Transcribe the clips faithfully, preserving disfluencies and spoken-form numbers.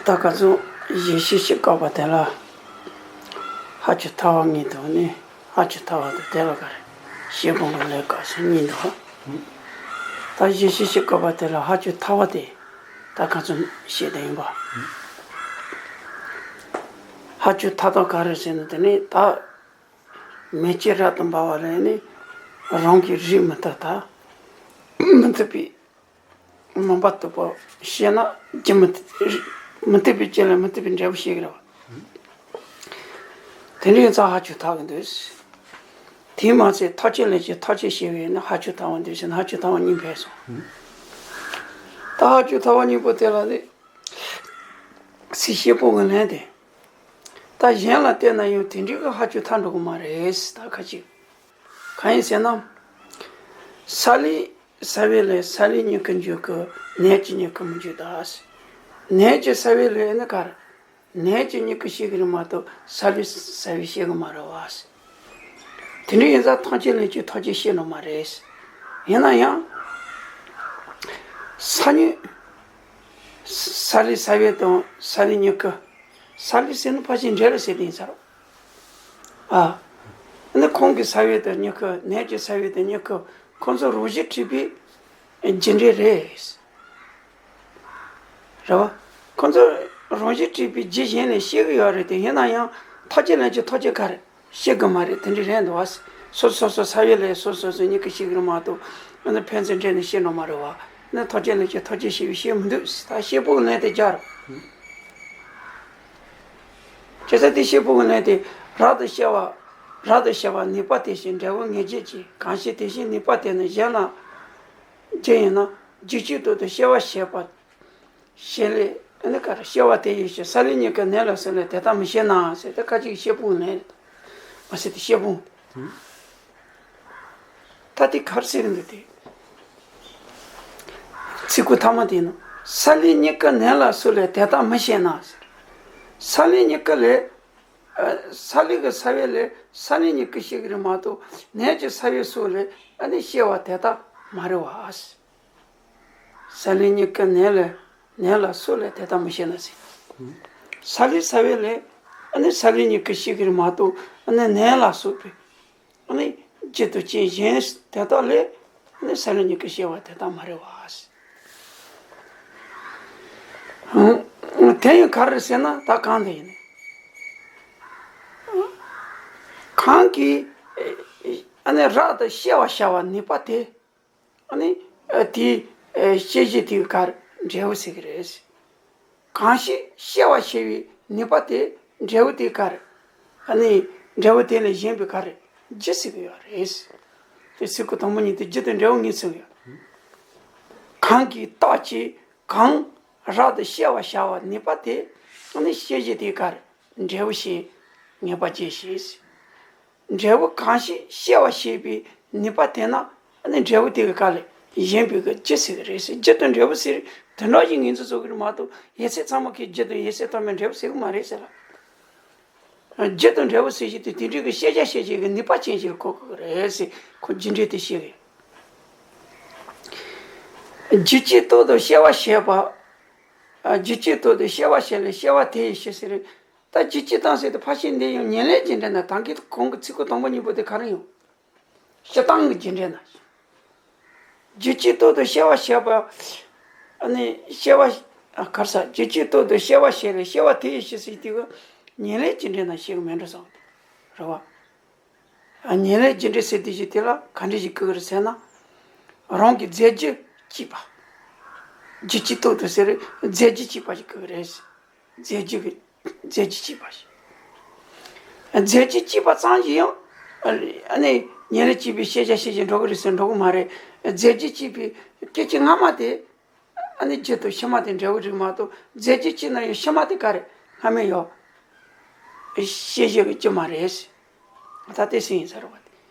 ད་ག་ཚོད་གཞི་ཤེས་བྱེད་དཀའ་བ་དེ་ལ་ཧ་ཅང་ཐལ་བ་གཉིས་འདུག་ནི། ཧ་ཅང་ཐལ་བ་དང་དེ་ལ་ག་རེ་ཤེས་སྤོང་གི་ལས་དཀའ་ཟེར་གཉིས་འདུག་ད་གཞི་ཤེས་བྱེད་དཀའ་བ་དེ་ལ་ཧ་ཅང་ཐལ་བ་དེ་ད་ག་ཚོད་བཤད་དེ་ཡིན་པ། ཧ་ཅང་ཐལ་དང་ག་རེ་ཟེར་ན། དེ་ནི་ད་མེ་ལྕེ་རབ་ཏུ་འབར་བ་ལས་ནི་རང་གིས་རིག་མི་ཐུབ། ད་མི་ཐུབ་པའི་མུན་པ་དུ་པོ་ཤེས་ན་རྒྱུ་མི་མི་ཐུབ་པའི་རྐྱེན་ལས་མི་ཐུབ་པའི་འབྲས་བུ་ཤེས་ཀྱི་རེད་བ། དེ་འདྲའི་ཡིན་ཙང་ཧ་ཅང་ཐལ་གྱི་འདུག་དེས་མ་ཚད་ཐག་བཅད་ལས་ཀྱི་ཐག་བཅད་ཤེས་པས་ན་ཧ་ཅང་ཐལ་བ་འདུག་ཟེར་ན། ཧ་ཅང་ཐལ་བ་གཉིས་འཕེལ་སོང་། ད་ཧ་ཅང་ཐལ་བ་གཉིས་པོ་དེ་ལ་ནི་ཚིག་ཤེས་སྤོང་གི་ལན་དེ། ད་གཞན་ལ་བལྟས་ན་ཡང་དེ་འདྲའི་གི་ཧ་ཅང་ཐལ་འགྲོ་གི་མ་རེད། ད་ཁ་ཅིག་གང་ཡིན་ཟེར་ན། སཱ་ལུའི་ས་བོན་ལས་སཱ་ལུའི་མྱུ་གུ་འབྱུང་གི། ནས་ཀྱི་མྱུ་གུ་མི་འབྱུང་ད། ནས་ཀྱི་ས་བོན་ལས་ནི་ག་རེ། ནས་ཀྱི་མྱུ་གུ་སྐྱེ་གི་རེད་མ་གཏོགས་སཱ་ལུའི་ས་བོན་སྐྱེ་གི་མ་རེད་བ། དེ་འདྲ་ཡིན་ཙང་ཐག་བཅད་ལས་ཀྱི་ཐག་བཅད་ཤེས་ནོ་མ་རེད། ཡིན་ན་ཡང་། ས་མྱུག་སཱ་ལུའི་ས་བོན་དང་སཱ་ལུའི་མྱུ་གུ། སཱ་ལུ་ཟེར་ན་ཕལ་ཆེར་འབྲས་ལ་ཟེར་དེ་ཡིན་ས་རེད། ཨ། ནི་ཁོང་གི་ས་བོན་དང་མྱུ་གུ། ནས་ཀྱི་ས་བོན་དང་མྱུ་གུ། ཁོང་ཚོ་རང་བཞིན་གྲུབ་པའི་རྒྱུ་འབྲས་རེད། རེད་བ། ཁོང་ཚོ་རང་བཞིན་གྲུབ་པའི་རྒྱུ་གཞན་ལས་སྐྱེ་གི་ཡོད་རེད་དེ། ཡིན་ན་ཡང་ཐག་བཅད་ལན་གྱི་ཐག་བཅད་ག་རེ། སྐྱེ་གི་མ་རེད། དེ་འདྲ་རེད་འདུག་བ། སོ་སོ་སོ་ས་བོན་ལས་སོ་སོ་སོ་མྱུ་གུ་སྐྱེ་གི་རེད་མ་གཏོགས། ཨ་ནི་ཕན་ཚུན་འབྲེལ་ནས་སྐྱེ་ནོ་མ་རེད་བ། ནི་ཐག་བཅད་ལན་གྱི་ཐག་བཅད་ཤེས་པའི་ཤེས་མི་འདུག་ད་ཤེས་སྤོང་ལན་དེ་སྦྱར། བྱས་ཙང་དེ་ཤེས་སྤོང་ལན་དེ། རབ་ཏུ་ཤེས་པ། རབ་ཏུ་ཤེས་པ་ནུས་པ་དེ་བཞིན་འབྲས་བུ་ངེས་བྱེད་ཀྱི། གང་ཞིག་དེ་བཞིན་ནུས་པ་དེ་ནི་གཞན་ལ་རྒྱུ་ཡིན་ན། རྒྱུ་གཅིག་ཏུ་དུ་སྐྱེ་བ་བྱེད་པ། བྱེད་ལས་ཨ་ནི་ག་རེ། སྐྱེ་བ་དེ་ཡི་ཕྱིར། སཱ་ལུའི་མྱུ་གུ་ནས་ལ་སོགས་ལས་དེ་ལྟར་མི་བྱེད་ན་ཟེར། དེ་ཁ་ཅིག་ཤེས་སྤོང་ལན་རེད། མ་ཟད་དེ་ཤེས་སྤོང་། ད་དེ་ག་རེ་ཟེར་གི་འདུག་དེ། ཚིག་གུ་ཐ་མ་དེ་ནི། སཱ་ལུའི་མྱུ་གུ་ནས་ལ་སོགས་ལས་དེ་ལྟར་མི་བྱེད་ན་ཟེར། སཱ་ལུའི་མྱུ་གུ་ལས། ཨ། སཱ་ལུ་གི་ས་བོན་ལས་སཱ་ལུའི་མྱུ་གུ་སྐྱེ་གི་རེད་མ་གཏོགས། ནས་ཀྱི་ས་བོན་སོགས་ལས་ཨ་ནི་སྐྱེ་བ་དེ་ལྟར་མ་རེད་བ། སཱ་ལུའི་མྱུ་གུ་ནས་ལ། ནས་ལ་སོགས་ལས་དེ་ལྟར་མི་བྱེད་ན་ཟེར། སཱ་ལུའི་ས་བོན་ལས་ཨ་ནི་སཱ་ལུའི་མྱུ་གུ་སྐྱེ་གི་རེད་མ་གཏོགས། ཨ་ནི་ནས་ལ་སོགས་པའི་ཨ་ནི་རྒྱུ་དང་རྐྱེན་གཞན་དེ་དག་ལས་ཨ་ནི་སཱ་ལུའི་མྱུ་གུ་སྐྱེ་བ་དེ་ལྟར་མ་རེད་བ། དེ་ཡང་ག་རེ་ཟེར་ན། ད་གང་དེ་ཡིན། གང་གིས་ཨ་ནི་རབ་ཏུ་ཤེས་པར་བྱ་བ་ནུས་པ་དེ། ཨ་ནི་དེའི་སྐྱེད་བྱེད་དེ་ག་རེ། འབྲས་བུ་ཟེར་གི་རེད། གང་ཞིག་སྐྱེ་བར་བྱེད་པའི་ནུས་པ་དེ། འབྲས་བུ་དེ་ག་རེ། ཨ་ནི་འབྲས་བུ་དེ་ལས་གཞན་པའི་ག་རེ། རྒྱུ་ཟེར་གི་ཡོད་རེད། དེ་ཚིག་གུ་དང་པོ་གཉིས་དེ་རྒྱུ་དང་འབྲས་བུ་གཉིས་ཚིག་ཡོད། གང་གིས་བརྟགས་ཀྱིས་གང་རབ་ཏུ་སྐྱེ་བར་བྱ་བ་ནུས་པ་དེ། ཨ་ནི་སྐྱེད་བྱེད་དེ་ག་རེ། འབྲས་བུ་བྱེད། ངེས་པར་བྱེད་ཞེས། འབྲས་བུ་གང་ཞིག་སྐྱེ་བར་བྱེད་པའི་ནུས་པ་དེ་ན། ཨ་ནི་འབྲས་བུ་དེ་གི་ག་ལས་གཞན་པའི་གི་རྒྱུ་ཟེར་གི་རེད་ཟེར། རྒྱུ་དང་འབྲས་བུ་ཟེར་དོན་དག་ཅིག་ངོས་འཛིན་བཟོ་གི་རེད་མ་གཏོགས། ཡོད་ཚད་ཚང་མ་གི་རྒྱུ་དང་ཡོད་ཚད་ཐོགས་མེད་འབྲས་བུ་ཟེར་གི་མ་རེད་ཟེར་ལ། རྒྱུ་དང་འབྲས་བུ་ཟེར་གྱི་དེ་དེ་འདྲའི་གི་ཤེས་བྱ་ཤེས་བྱེད་ཀྱི་ནུས་པ་ཅན་ཞིག་གོ་དགོས་ཀྱི་རེད་ཟེར། ཁོ་རྒྱུ་འབྲས་དེ་ཤེས་གི། རྒྱུ་གཅིག་ཏུ་དུ་སྐྱེ་བར་བྱེད་པ། རྒྱུ་གཅིག་ཏུ་དུ་སྐྱེ་བར་བྱེད་ལས་སྐྱེ་བ་དེ་ཡི་ཕྱིར་ཟེར། ད་རྒྱུ་གཅིག་དང་ཟེར་དུས་ཕལ་ཆེར་འདི་ཡང་ཉེར་ལེན་རྒྱུ་འབྲས་ན། ད་གིན་གོང་གི་ཚིག་གུ་དང་པོ་གཉིས་པོ་དེ་ག་རེ་ཡོང་། སྤྱིར་བཏང་གི་རྒྱུ་འབྲས་ན། རྒྱུ་གཅིག་ཏུ་དུ་སྐྱེ་བར་བྱེད་པ། ཨ་ནི་སྐྱེ་བ། ཨ། ག་རེ་ཟ། རྒྱུ་གཅིག་ཏུ་དུ་སྐྱེ་བར་བྱེད་ལས་སྐྱེ་བ་དེ་ཡི་ཕྱིར་ཟེར་དུས་ཉེར་ལེན་རྒྱུ་འབྲས་ན་ཞིག་མེད་འགྲོ་བསམ་གི་འདུག་རེད་བ། ཨ། ཉེར་ལེན་རྒྱུ་འབྲས་ཟེར་དུས་ཀྱི་དེ་ལ་ག་འདྲ་ཞིག་བཀོད་ཀྱི་རེད་ཟེར་ན། རང་གི་རྫས་རྒྱུད་གཅིག་པ། རྒྱུ་གཅིག་ཏུ་དུ་ཟེར་རྫས་རྒྱུད་གཅིག་པ་ཞིག་བཀོད་ཀྱི་རེད། རྫས་རྒྱུད་ཀྱི། རྫས་རྒྱུད་གཅིག་པ་ཞིག་རྫས་རྒྱུད་གཅིག་པ་ཙམ་གྱིས་ཡང་། ཨ་ནི་ཉེར་ལེན་གཅིག་པའི་ཤེས་བྱ་ཤེས་བྱེད་འགྲོ་གི་རེད་ཟེར་འགྲོ་གི་མ་རེད། རྫས་རྒྱུད་གཅིག་པའི་སྐད་ཅིག་སྔ་མ་དེ། ཨ་ནི་རྒྱུ་དང་ཕྱི་མ་དེ་འབྲས་བུ་རིགས་མ་གཏོགས། རྫས་རྒྱུད་གཅིག་ན་ཡང་ཕྱི་མ་དེ་ག་རེ། སྔ་མའི་ཡོད། ཤེས་བྱེད་ཀྱི་རྒྱུ་མ་རེད། ད་དེ་སྲིད་ཡིན་ཟེར་བ་དེ།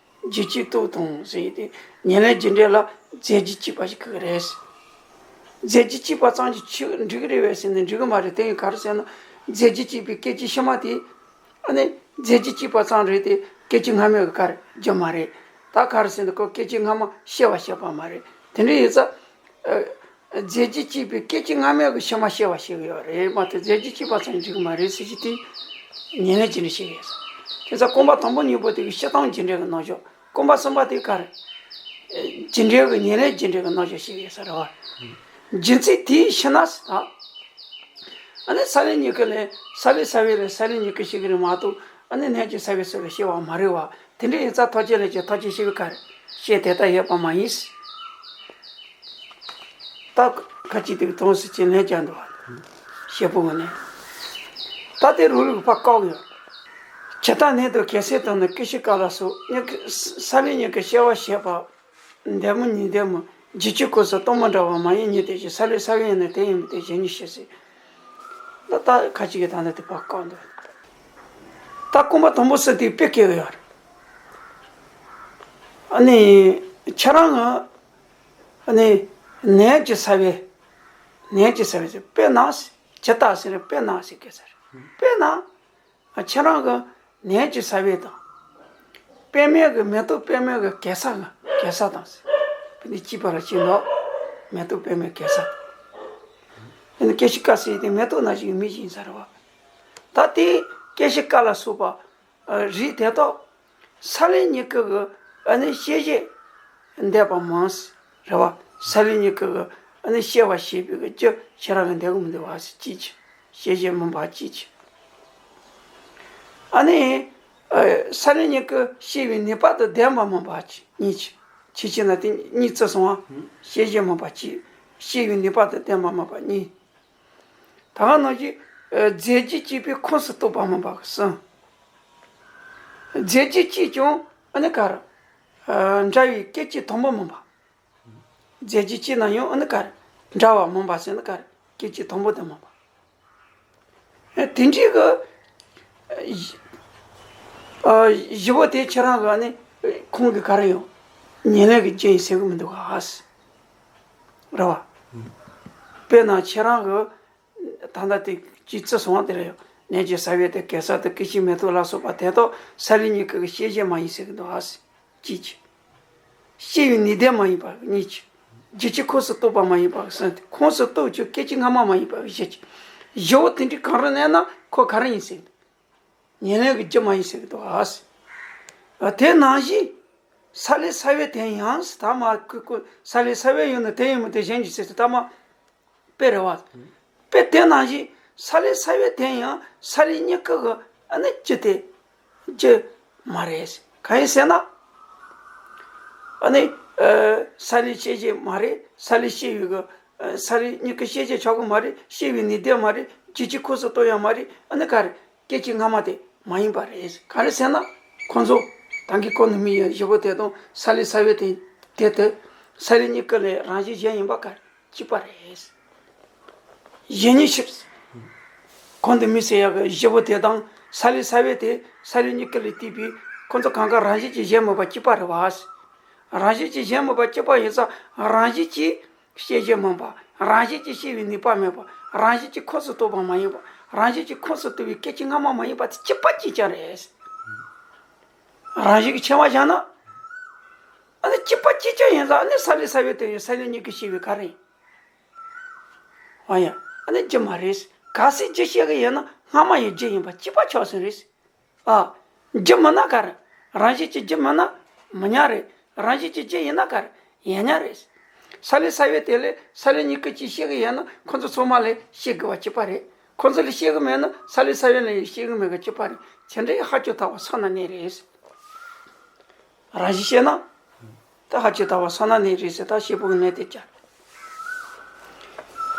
རྒྱུ་གཅིག་ཏུ་དང་ཟེར་ཡི་དེ། ཉེར་ལེན་རྒྱུ་འབྲས་ལ་རྫས་རྒྱུད་གཅིག་པ་ཞིག་གི་རེད། རྫས་རྒྱུད་གཅིག་པ་ཙམ་གྱིས་ཆོས་འགྲིག་གི་རེད་པས་ཟེར་ན་འགྲིག་གི་མ་རེད། དེ་ཡང་ག་རེ་ཟེར་ན། རྫས་རྒྱུད་གཅིག་པའི་སྐད་ཅིག་ཕྱི་མ་དེ། ཨ་ནི་རྫས་རྒྱུད་གཅིག་པ་ཙམ་རེད་དེ། སྐད་ཅིག་སྔ་མའི་གི་ག་རེ། རྒྱུ་མ་རེད། ད་ག་རེ་ཟེར་ན་ཁོ་སྐད་ཅིག་སྔ་མ་སྐྱེ་བར་བྱེད་པ་མ་རེད། དེ་འདྲ་ཡིན་ཙང་། ཨ། རྫས་རྒྱུད་གཅིག་པའི་སྐད་ཅིག་སྔ་མའི་གི་ཕྱི་མ་ཤེས་པ་ཤེས་ཀྱི་ཡོད་རེད་མ་གཏོགས་རྫས་རྒྱུད་གཅིག་པ་ཙམ་འགྲིག་གི་མ་རེད་ཟེར་གྱི་དེ་ཉེར་ལེན་རྒྱུ་འབྲས་ཤེས་ཀྱི་ཡོད་ས། དེ་ཚོ་རྐང་པ་དང་པོ་གཉིས་པོ་དེ་གི་སྤྱིར་བཏང་རྒྱུ་འབྲས་ཀྱི་རྣམ་གཞག་རྐང་པ་གསུམ་པ་དེ་ག་རེ། རྒྱུ་འབྲས་ཀྱི་ཉེར་ལེན་རྒྱུ་འབྲས་ཀྱི་རྣམ་གཞག་ཤེས་ཀྱི་ཡོད་ས་རེད་བ། རྒྱུ་མཚན་དེའི་ཕྱིར་ན་ཟེར་ད། ཨ་ནི་སཱ་ལུ་གཉིས་ཀ་ལས་སཱ་ལུ་ས་བོན་ལས་སཱ་ལུ་གཉིས་ཀ་ཤེས་ཀྱི་རེད་མ་གཏོགས་ཨ་ནི་རྣལ་འབྱོར་ས་བོན་སོགས་ལས་ཤེས་པ་མ་རེད་བ། དེ་འདྲ་ཡིན་ཙང་ཐོགས་བཅས་ལས་ཀྱི་ཐོགས་བཅས་ཤེས་པའི་ཁར་ཤེས་དེ་ལྟར་ཡོད་པ་མ་ཡིན། ད་ཁ་ཅིག་དེ་གི་དོན་སུ་ཅི་ལན་བརྒྱབ་འདུག་བ། ཤེས་པོ་ངོ་ནས། ད་དེ་རུ་ལུགས་ཕར་བཀག་ཡོད། ཇི་ལྟར་ནད་དུ་གེ་སར་དང་ནི་ཀུ་ཤི་ཀ་ལ་སོགས་གཉིས་ཀྱི་སཱ་ལུ་གཉིས་ཀྱི་སྐྱེ་བ་བྱེད་པ། འདས་མོ་ཉིས་ལྡན་མོ། རྒྱུད་ཀྱི་སྐབས་སུ་སྟོབས་མི་འདྲ་བ་མ་ཡིན་གཉིས་ཏེ་ཞེས་སཱ་ལུ་ས་བོན་ཡིན་ན་དེ་ཡིན་པ་སྟེ་གཞན་གཉིས་ཤེས་ཟེར། ད་ལྟ་ཁ་ཅིག་གིས་ད་ལྟ་དེ་བར་བཀག་འདུག་ད་རྐང་པ་དང་པོ་སུ་དེ་དཔེ་སྐྱེལ་གི་ཡོད་རེད། ཨ་ནི་ཁྱེད་རང་གི་ཨ་ནི་ནད་ཀྱི་ས་བོན། ནད་ཀྱི་ས་བོན་ཟེར་དཔེར་ན་ཇི་ལྟར་ཟེར་དཔེར་ན་ཟེར་གི་ཟེར། དཔེར་ན། ཁྱེད་རང་གི་ནད་ཀྱི་ས་བོན་དང་། པད་མའི་གི་མེ་ཏོག་པད་མའི་གི་གེ་སར་གི་གེ་སར་དང་ཟེར། དེ་ནི་གཅིག་པ་ལ་གཅིག་ལོག་མེ་ཏོག་པད་མའི་གེ་སར་དང་། དེ་ནི་ཀུ་ཤི་ཀ་ཟེར་དེ་མེ་ཏོག་ནང་བཞིན་གྱི་མི་ཞིག་ཡིན་ས་རེད་བ། ད་དེ་ཀུ་ཤི་ཀ་ལ་སོགས་པ་རིགས་དེ་དག་སཱ་ལུ་གཉིས་ཀ་གི་ཨ་ནི་སྐྱེ་བྱེད་འདས་པ་མང་ཟེར་རེད་བ། སཱ་ལུ་གཉིས་ཀ་གི་ཨ་ནི་སྐྱེ་བ་བྱེད་པའི་གི་རྒྱུ་ཁྱེད་རང་གི་འདོད་གི་མི་འདུག་བ་ཟེར་གཅིག་བྱས། སྐྱེ་བྱེད་མུན་པ་གཅིག་བྱས། ཨ་ནི། ཨ། སཱ་ལུ་གཉིས་ཀ་སྐྱེ་བའི་ནུས་པ་དང་ལྡན་པ་མིན་པ་གཅིག་གཉིས་བྱས། ཕྱི་ཕྱི་ན་དེ་གཉིས་བརྩི་སོང་ང་། སྐྱེ་བྱེད་མུན་པ་གཅིག་སྐྱེ་བའི་ནུས་པ་དང་ལྡན་པ་མིན་པ་གཉིས། ད་ག་ནང་བཞིན། ཨ། རྫས་རྒྱུད་གཅིག་པའི་ཁོངས་སུ་གཏོགས་པ་མིན་པ་གསུམ། རྫས་རྒྱུད་གཅིག་ཀྱང་ཨ་ནི་ག་རེ། ཨ། འདྲ་བའི་སྐད་ཅིག་དང་པོ་མིན་པ། རྫས་རྒྱུད་གཅིག་ན་ཡང་ཨ་ནི་ག་རེ། འདྲ་བ་མིན་པ་ཟེར་ན་ག་རེ། སྐད་ཅིག་དང་པོ་དེ་མིན་པ། ཨ། དེ་འདྲའི་གི། ཨ། བཞི་པོ་དེ་ཁྱེད་རང་གི་ཨ་ནི་ཁོང་གི་ག་རེ་ཡོང་། ཉེར་ལེན་གྱི་རྒྱུ་ཡིན་ཟེར་གི་མི་འདུག་ག་ཨ་ཟེར། རེད་བ། དཔེར་ན་ཁྱེད་རང་གི་ད་ལྟ་དེ་གཅིག་བརྩི་སོང་བ་དེ་རེད། རྣལ་འབྱོར་ས་བོན་དང་གེ་སར་དང་ཀུ་ཤའི་མེ་ཏོག་ལ་སོགས་པ་དེ་དག་སཱ་ལུ་གཉིས་ཀ་གི་སྐྱེ་བྱེད་མ་ཡིན་ཟེར་གི་འདུག་ཨ་ཟེར། གཅིག་བྱས། སྐྱེ་བའི་ནུས་ལྡན་མ་ཡིན་པ་གཉིས་བྱས། རྒྱུད་ཀྱི་ཁོངས་སུ་གཏོགས་པ་མ་ཡིན་པ་གསུམ་སྟེ། ཁོངས་སུ་གཏོགས་ཀྱང་སྐད་ཅིག་སྔ་མ་མ་ཡིན་པ་བཞི་བྱས། བཞི་པོ་དེ་འདྲའི་གང་རུང་གནས་ན་ཁོ་ག་རེ་ཡིན་ཟེར་གི་འདུག་ཉེར་ལེན་གྱི་རྒྱུ་མ་ཡིན་ཟེར་གི་འདུག་ཨ་ཟེར། དེ་ནང་བཞིན་སཱ་ལུ་ས་བོན་དེ་ཡང་ཟེར། ད་མ་ཁོ་ཁོ་སཱ་ལུ་ས་བོན་ཡོད་ན་དེ་ཡིན་མིན་དེ་གཞན་གྱིས་ཟེར་ཟེར་ད་མ། དཔེ་རེད་བ། དཔེ་དེ་ནང་བཞིན་སཱ་ལུ་ས་བོན་དེ་ཡང་སཱ་ལུ་གཉིས་ཀ་གི་ཨ་ནི་རྒྱུ་དེ་རྒྱུ་མ་རེད། གང་ཡིན་ཟེར་ན། ཨ་ནི། ཨ། སཱ་ལུ་སྐྱེ་བྱེད་མ་རེད། སཱ་ལུ་སྐྱེ་བའི་གི། ཨ། སཱ་ལུ་གཉིས་ཀ་སྐྱེ་བྱེད་ཆོག་གི་མ་རེད། སྐྱེ་བའི་ནུས་ལྡན་མ་རེད། རྒྱུད་ཀྱི་ཁོངས་སུ་གཏོགས་ཡང་མ་རེད། ཨ་ནི་ག་རེ། སྐད་ཅིག་སྔ་མ་དེ་མ་ཡིན་པ་རེད། ག་རེ་ཟེར་ན། ཁོང་ཚོ་ད་གིན་གོང་དུ་སྨོས་ཡག་བཞི་པོ་དེ་དང་སཱ་ལུ་ས་བོན་དེ་དེ་དེ་སཱ་ལུ་གཉིས་ཀ་ལས་རང་བཞིན་གཞན་ཡིན་པ་ག་རེ། གཅིག་པ་རེད། གཞན་གཉིས་ཤེས། གོང་དུ་སྨོས་ཟེར་ཡག་གི་བཞི་པོ་དེ་དང་སཱ་ལུ་ས་བོན་དེ་སཱ་ལུ་གཉིས་ཀ་ལས་བཏུས་པའི་ཁོང་ཚོ་གང་ག་རང་བཞིན་གྱིས་གཞན་མིན་པ་གཅིག་པ་རེད་བ། རང་བཞིན་གྱིས་གཞན་མིན་པ་གཅིག་པ་ཡིན་ཙང་རང་བཞིན་གྱིས་སྐྱེ་བྱེད་མིན་པ། རང་བཞིན་གྱིས་སྐྱེ་བའི་ནུས་པ་མེད་པ། རང་བཞིན་གྱིས་ཁོངས་སུ་གཏོགས་པ་མ་ཡིན་པ། རང་བཞིན་གྱིས་ཁོངས་སུ་གཏོགས་པའི་སྐད་ཅིག་སྔ་མ་མ་ཡིན་པ་དེ་གཅིག་པ་གཅིག་རྐྱང་རེད། རང་བཞིན་གྱི་ཕྱི་མ་བཞག་ན། ཨ་ནི་གཅིག་པ་གཅིག་རྐྱང་ཡིན་ཙང་ཨ་ནི་སཱ་ལུ་ས་བོན་དེ་ཡང་སཱ་ལུ་གཉིས་ཀ་སྐྱེ་བའི་ག་རེ་ཡིན། འོ་ཡ། ཨ་ནི་རྒྱུ་མ་རེད། གལ་སྲིད་རྒྱུ་བཤད་གི་ཡིན་ན་སྔ་མ་ཡང་རྒྱུ་ཡིན་པ་གཅིག་པ་ཆགས་སོང་རེད། ཨ། རྒྱུ་མིན་ན་ག་རེ། རང་བཞིན་གྱིས་རྒྱུ་མིན་ན་མི་ཉག་རེད། རང་བཞིན་གྱིས་རྒྱུ་ཡིན་ན་ག་རེ། ཡིན་ཉག་རེད། སཱ་ལུ་ས་བོན་དེ་ལས་སཱ་ལུ་གཉིས་ཀ་གཅིག་བཤད་གི་ཡིན་ན་ཁོ་ཚོ་ཚང་མ་ལས་བཤད་དགོས་པ་གཅིག་པ་རེད། ཁོ་ཚོ་ལས་བཤད་གི་མེད་ན་སཱ་ལུ་ས་བོན་ལས་བཤད་གི་མེད་གི་གཅིག་པ་རེད། དེ་འདྲ་ཡི་ཧ་ཅང་ཐལ་བ་སོ་ན་གནས་རེད། རང་བཞིན་བཤད་ན། ད་ཧ་ཅང་ཐལ་བ་སོ་ན་གནས་རེད་ཟེར་ད་བཤད་པོ་གི་གནས་དེ་བཅར།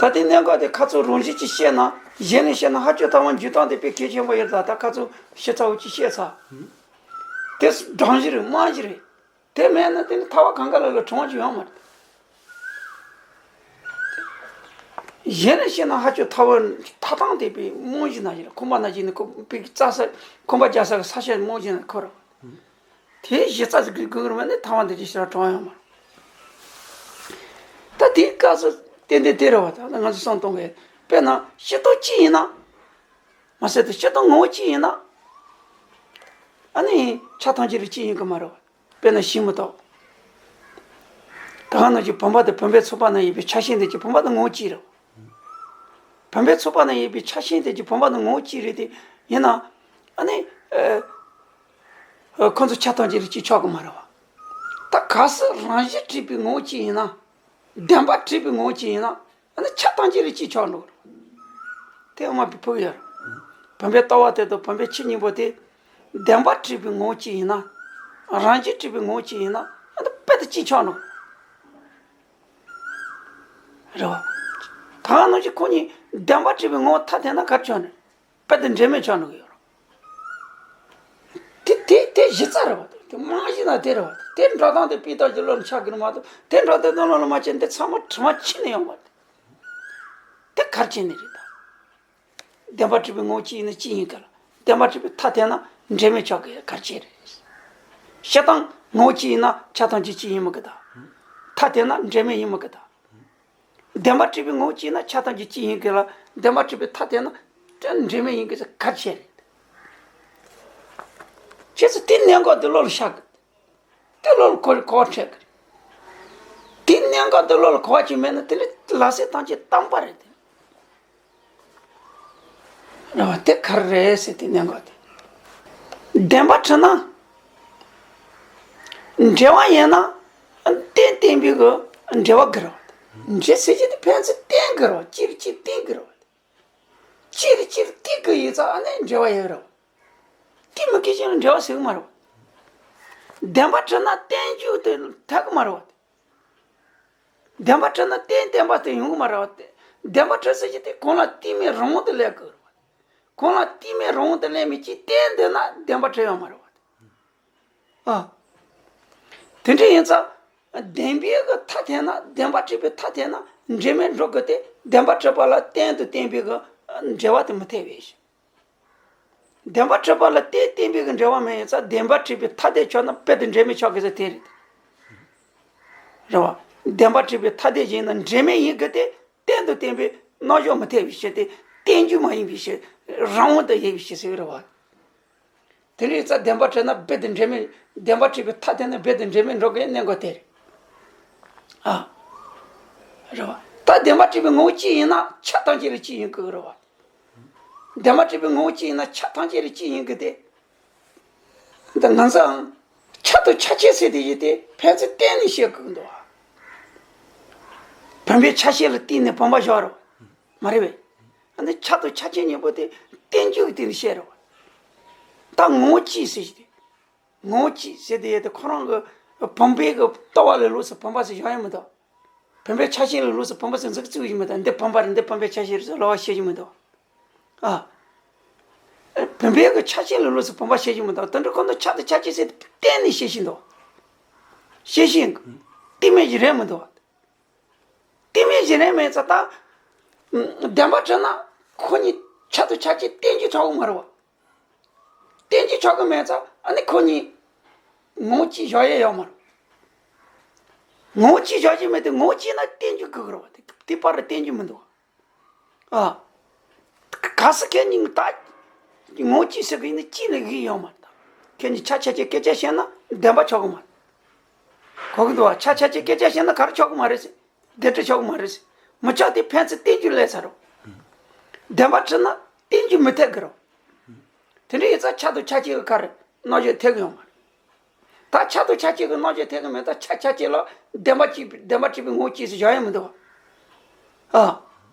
ད་དེ་གནད་འགག་དེ་ཁ་ཚུར་རང་བཞིན་གྱིས་བཤད་ན་གཞན་ལས་བཤད་ན་ཧ་ཅང་ཐལ་བ་འཇུག་སྟངས་དེ་དཔེ་གལ་ཆེན་པོ་ཡོད་ད། ད་ཁ་ཚུར་ཤི་ཚ་བོ་གཅིག་བཤད་ཚར། དེ་སྦྲང་གཞི་རེད། རྨང་གཞི་རེད། དེ་མེད་ན་དེ་ནི་ཐལ་བ་གང་ག་ལ་ལ་གྲོང་གཅིག་ཡོང་མ་རེད། གཞན་ལས་བཤད་ན་ཧ་ཅང་ཐལ་བ་ཐལ་སྟངས་དེ་དཔེ་རྨང་གཞི་ནང་བཞིན་རེད། ཁང་པ་ནང་བཞིན་ནི་ཁོ་དཔེ་རྩྭ་ས་ཁང་པ་རྒྱག་ས་གི་ས་ཆ་རྨང་གཞི་ནང་ཁོ་རེད། དེ་གཞི་རྩ་ཟིག་གི་གུ་རུ་མ་ནི་ཐལ་བ་འདི་ཅི་ཞིག་ར་གྲོང་ཡོང་མ། ད་དེའི་སྐབས་སུ་ཏན་ཏན་དེ་རེད་བ། ད་ང་ཚོ་བསམ་གཏོང་གི། དཔེར་ན་སྤྱིར་བཏང་གཅིག་ཡིན་ན། མ་ཟད་དུ་སྤྱིར་བཏང་ངོ་བོ་གཅིག་ཡིན་ན། ཨ་ནི་ཆ་ཐམས་ཅད་རེ་གཅིག་ཡིན་གི་མ་རེད་བ། དཔེར་ན་ཤིང་མི་ཐོག་ད་ག་ནང་བཞིན་བུམ་པ་དེ་བུམ་པའི་ཚོགས་པ་ན་ཡོད་པའི་ཆགས་ཞེན་དེ་གྱི་བུམ་པ་དེ་ངོ་བོ་གཅིག་རེད། བུམ་པའི་ཚོགས་པ་ན་ཡོད་པའི་ཆགས་ཞེན་དེ་གྱི་བུམ་པ་དེ་ངོ་བོ་གཅིག་རེད་དེ། ཡིན་ན་ཨ་ནི་ཁོ་ཚོ་ཆགས་སྡང་གཅིག་ལ་གཅིག་ཆགས་ཀྱི་མ་རེད་བ། ད་གལ་སྲིད་རང་བཞིན་གྲུབ་པའི་ངོ་བོ་གཅིག་ཡིན་ན། བདེན་པ་གྲུབ་པའི་ངོ་བོ་གཅིག་ཡིན་ན། ཨ་ནི་ཆགས་སྡང་གཅིག་ལ་གཅིག་ཆགས་འགྲོ་གི་རེད། དེ་དབུ་མ་པའི་ཕུགས་ཡོད་རེད། བུམ་པའི་ལྟ་བ་དེ་དང་བུམ་པའི་ཆོས་གཉིས་པོ་དེ། བདེན་པ་གྲུབ་པའི་ངོ་བོ་གཅིག་ཡིན་ན། རང་བཞིན་གྲུབ་པའི་ངོ་བོ་གཅིག་ཡིན་ན། ཨ་ནི་དཔེ་དེ་གཅིག་ཆགས་འགྲོ་གི་རེད། རེད་བ། ད་ག་ནང་བཞིན་ཁོ་གཉིས་བདེན་པ་གྲུབ་པའི་ངོ་བོ་ཐ་དད་ན་ག་རེ་ཆགས་ནས། དཔེ་དེ་འབྲེལ་མེད་ཆགས་འགྲོ་གི་ཡོད་རེད། དེ་དེ་དེ་གཞི་རྩ་རེད་བ། དེ་མ་གཞི་ན་དེ་རེད་བ། དེ་འགྲོ་སྟངས་དེ་སྤུས་དག་གི་བློ་ལ་ཆགས་ཀྱི་རེད་མ་གཏོགས། དེ་འགྲོ་སྟངས་དེ་བློ་ལ་མ་ཆགས་ན་དེ་ཚང་མ་དྲི་མ་ཕྱིན་ནས་ཡོང་བ་རེད། དེ་ག་རེ་བྱས་ནས་རེད་ད། བདེན་པ་གྲུབ་པའི་ངོ་བོ་གཅིག་ཡིན་ན་གཅིག་ཡིན་གི་ལ། བདེན་པ་གྲུབ་པའི་ཐ་དད་ན་འབྲེལ་མེད་ཆགས་ཀྱི་ག་རེ་བྱས་རེད། སྤྱིར་བཏང་ངོ་བོ་གཅིག་ཡིན་ན་ཆགས་སྡང་གཅིག་གཅིག་ཡིན་མི་གི་ད། ཐ་དད་ན་འབྲེལ་མེད་ཡིན་མི་གི་ད། བདེན་པ་གྲུབ་པའི་ངོ་བོ་གཅིག་ན་ཆགས་སྡང་གཅིག་གཅིག་ཡིན་གི་ལ། བདེན་པ་གྲུབ་པའི་ཐ་དད་ན་འབྲེལ་མེད་ཡིན་གི་ཟེར་ག་རེ་བྱས་རེད། ཁྱེད་ཚོ་དེ་གནད་འགག་འདི་བློ་ལ་ཤར་གི། དེ་བློ་ལ་གོ་གོ་འཕྲད་གི་རེད། དེ་གནད་འགག་འདི་བློ་ལ་གོ་བ་ཅིག་མེད་ན་དེ་ལས་ལ་སེ་ཐམས་ཅད་གཏམ་པ་རེད་དེ། རེད་བ། དེ་ག་རེ་རེད་ཟེར་དེ་གནད་འགག་དེ། བདེན་པ་གྲུབ་ན། འབྲེལ་བ་ཡིན་ན། རྟེན་བརྟེན་པའི་གི་འབྲེལ་བ་གི་རེད་བ། འབྲེལ་ཟེར་གྱི་དེ་ཕན་ཚུན་བརྟེན་གི་རེད་བ། གཅིག་གིས་གཅིག་བརྟེན་གི་རེད་བ། གཅིག་གིས་གཅིག་བརྟེན་གི་ཡིན་ཙང་ཨ་ནི་འབྲེལ་བ་ཡོད་རེད་བ། དེ་མི་སྐད་ཅིག་ལ་འབྲེལ་བ་ཟེར་གི་མ་རེད་བ། བདེན་པ་གྲུབ་ན་རྟེན་འབྱུང་དེ་ཐད་གི་མ་རེད་བ། བདེན་པ་གྲུབ་ན་རྟེན་བརྟེན་པ་དེ་ཡོང་གི་མ་རེད་བ། བདེན་པ་གྲུབ་ཟེར་གྱི་དེ་གང་ལ་རྟེན་མེད་རང་དབང་དུ་སླེབས་དགོས་རེད་བ། གང་ལ་རྟེན་མེད་རང་དབང་དུ་སླེབས་མི་གཅིག་རྟེན་བརྟེན་ན་བདེན་པ་གྲུབ་ཡོད་མ་རེད་བ། ཨ། དེ་འདྲ་ཡིན་ཙང་། བདེན་པའི་གི་ཐ་དད་ན་བདེན་པ་གྲུབ་པའི་ཐ་དད་ན་འབྲེལ་མེད་འགྲོ་དགོས་ཏེ། བདེན་པ་གྲུབ་པ་ལ་རྟེན་དུ་བརྟེན་པའི་གི་འབྲེལ་བ་དེ་མི་འཐད་པའི་ཕྱིར། བདེན་པ་གྲུབ་པ་ལ་རྟེན་བརྟེན་པའི་གི་འབྲེལ་བ་མེད་ཡིན་ཙང་བདེན་པ་གྲུབ་པའི་ཐ་དད་ཆགས་ན་དཔེ་དེ་འབྲེལ་མེད་ཆགས་དགོས་ཟེར་དེ་རེད། རེད་བ། བདེན་པ་གྲུབ་པའི་ཐ་དད་ཡིན་ན་འབྲེལ་མེད་ཡིན་དགོས་ཏེ། རྟེན་དུ་བརྟེན་པའི་རྣམ་གཞག་མི་འཐད་པའི་ཕྱིར་ཏེ། རྟེན་འབྱུང་མ་ཡིན་པའི་ཕྱིར། རང་དབང་དུ་ཡོད་པའི་ཕྱིར་ཟེར་བ་རེད་བ། དེ་ལས་ཙང་བདེན་པ་གྲུབ་ན་རྦད་དེ་འབྲེལ་མེད། བདེན་པ་གྲུབ་པའི་ཐ་དད་ན་རྦད་དེ་འབྲེལ་མེད་འགྲོ་དགོས་གནད་འགག་དེ་རེད། ཨ། རེད་བ། ད་བདེན་པ་གྲུབ་པའི་ངོ་བོ་གཅིག་ཡིན་ན་ཆགས་སྡང་གཅིག་ལ་གཅིག་ཡིན་དགོས་རེད་བ། བདེན་པ་གྲུབ་པའི་ངོ་བོ་གཅིག་ཡིན་ན་ཆགས་སྡང་གཅིག་ལ་གཅིག་ཡིན་དགོས་ཏེ། འདི་ང་ཚོའང་ཆ་དང་ཆ་བྱད་ཟེར་དེ་ཡིན་ཏེ་ཕན་ཚུན་བརྟེན་ནས་བཤད་དགོས་འདུག་བ། བུམ་པའི་ཆ་ཤས་ལ་བརྟེན་ནས་བུམ་པ་བཞག་རོགས། མ་རེད་པས། ཨ་ནི་ཆ་དང་ཆ་བྱད་གཉིས་པོ་དེ་རྟེན་འབྱུང་གི་སྟེང་ནས་བཤད་རོགས། ད་ངོ་བོ་གཅིག་ཟེར་གྱི་དེ། ངོ་བོ་གཅིག་ཟེར་དེ་ཡོད་དེ་ཁོ་རང་གི་བུམ་པའི་གི་ལྟ་བ་ལས་ལོགས་སུ་བུམ་པ་ཟེར་བཞག་ཡོད་མི་འདུག་བུམ་པའི་ཆ་ཤས་ལས་ལོགས་སུ་བུམ་པ་ཟེར་མཛུབ་བཙུགས་ཀྱི་མི་འདུག་འདི་བུམ་པ་རེད། འདི་བུམ་པའི་ཆ་ཤས་རེད་ཟེར་ལབ་པ་བཤད་ཀྱི་མི་འདུག་ཨ། བུམ་པའི་གི་ཆ་ཤས་ལས་ལོགས་སུ་བུམ་པ་བཤད་ཀྱི་མི་འདུག་དེ་འདྲ་ཁོ་ཚོ་ཆ་དང་ཆ་བྱད་ཟེར་དེ་གཏན་ནས་བཤད་བཞིན་འདུག་བཤད་བཞིན། གཏན་མེད་ཀྱི་རེད་མི་འདུག་གཏན་མེད་ཀྱི་རེད་མེད་ཙང་ད། བདེན་པ་གྲུབ་ན་ཁོ་གཉིས་ཆ་དང་ཆ་བྱད་རྟེན་འབྱུང་ཆགས་ཀྱི་མ་རེད་བ། རྟེན་འབྱུང་ཆགས་ཀྱི་མེད་ཙང་ཨ་ནི་ཁོ་གཉིས་ངོ་བོ་གཅིག་བཞག་ཡས་ཡོད་མ་རེད། ངོ་བོ་གཅིག་བཞག་རྒྱུ་མེད་དེ་ངོ་བོ་གཅིག་ན་རྟེན་འབྱུང་དགོས་ཀྱི་རེད་བ། དེ་དེ་བར་རྟེན་འབྱུང་མི་འདུག་བ། ཨ། གལ་སྲིད་ཁྱེད་གཉིས་ད་ངོ་བོ་གཅིག་ཟེར་གི་ཡིན་ན་གཅིག་ལས་གཞན་ཡོད་མ་རེད་ད། ཁྱེད་གཉིས་ཆ་ཆ་ཆ་སྐད་ཆ་བཤད་ན་བདེན་པ་ཆགས་ཀྱི་མ་རེད། གོ་གི་འདུག་བ། ཆ་ཆ་ཆ་སྐད་ཆ་བཤད་ན་ག་རེ་ཆགས་ཀྱི་མ་རེད་ཟེར། བདེན་འབྲེལ་ཆགས་ཀྱི་མ་རེད་ཟེར། མི་ཆགས་དེ་ཕན་ཚུན་རྟེན་འབྱུང་སླེབས་ཚར་རོ། བདེན་པ་གྲུབ་ན་རྟེན་འབྱུང་མི་འཐད་ཀྱི་རོ། དེ་འདྲ་ཡིན་ཙང་ཆ་དང་ཆ་བྱད་ཀྱི་ག་རེ་རྣམ་གཞག་འཐད་ཀྱི་ཡོད་མ་རེད། ད་ཆ་དང་ཆ་བྱད་ཀྱི་རྣམ་གཞག་འཐད་ཀྱི་མེད་ཙང་ཆ་ཆ་བྱད་ལ་བདེན་པ་གཅིག་བདེན་པ་གྲུབ་པའི་ངོ་བོ་གཅིག་ཟེར་བཞག་ཡ་མི་འདུག་བ། ཨ།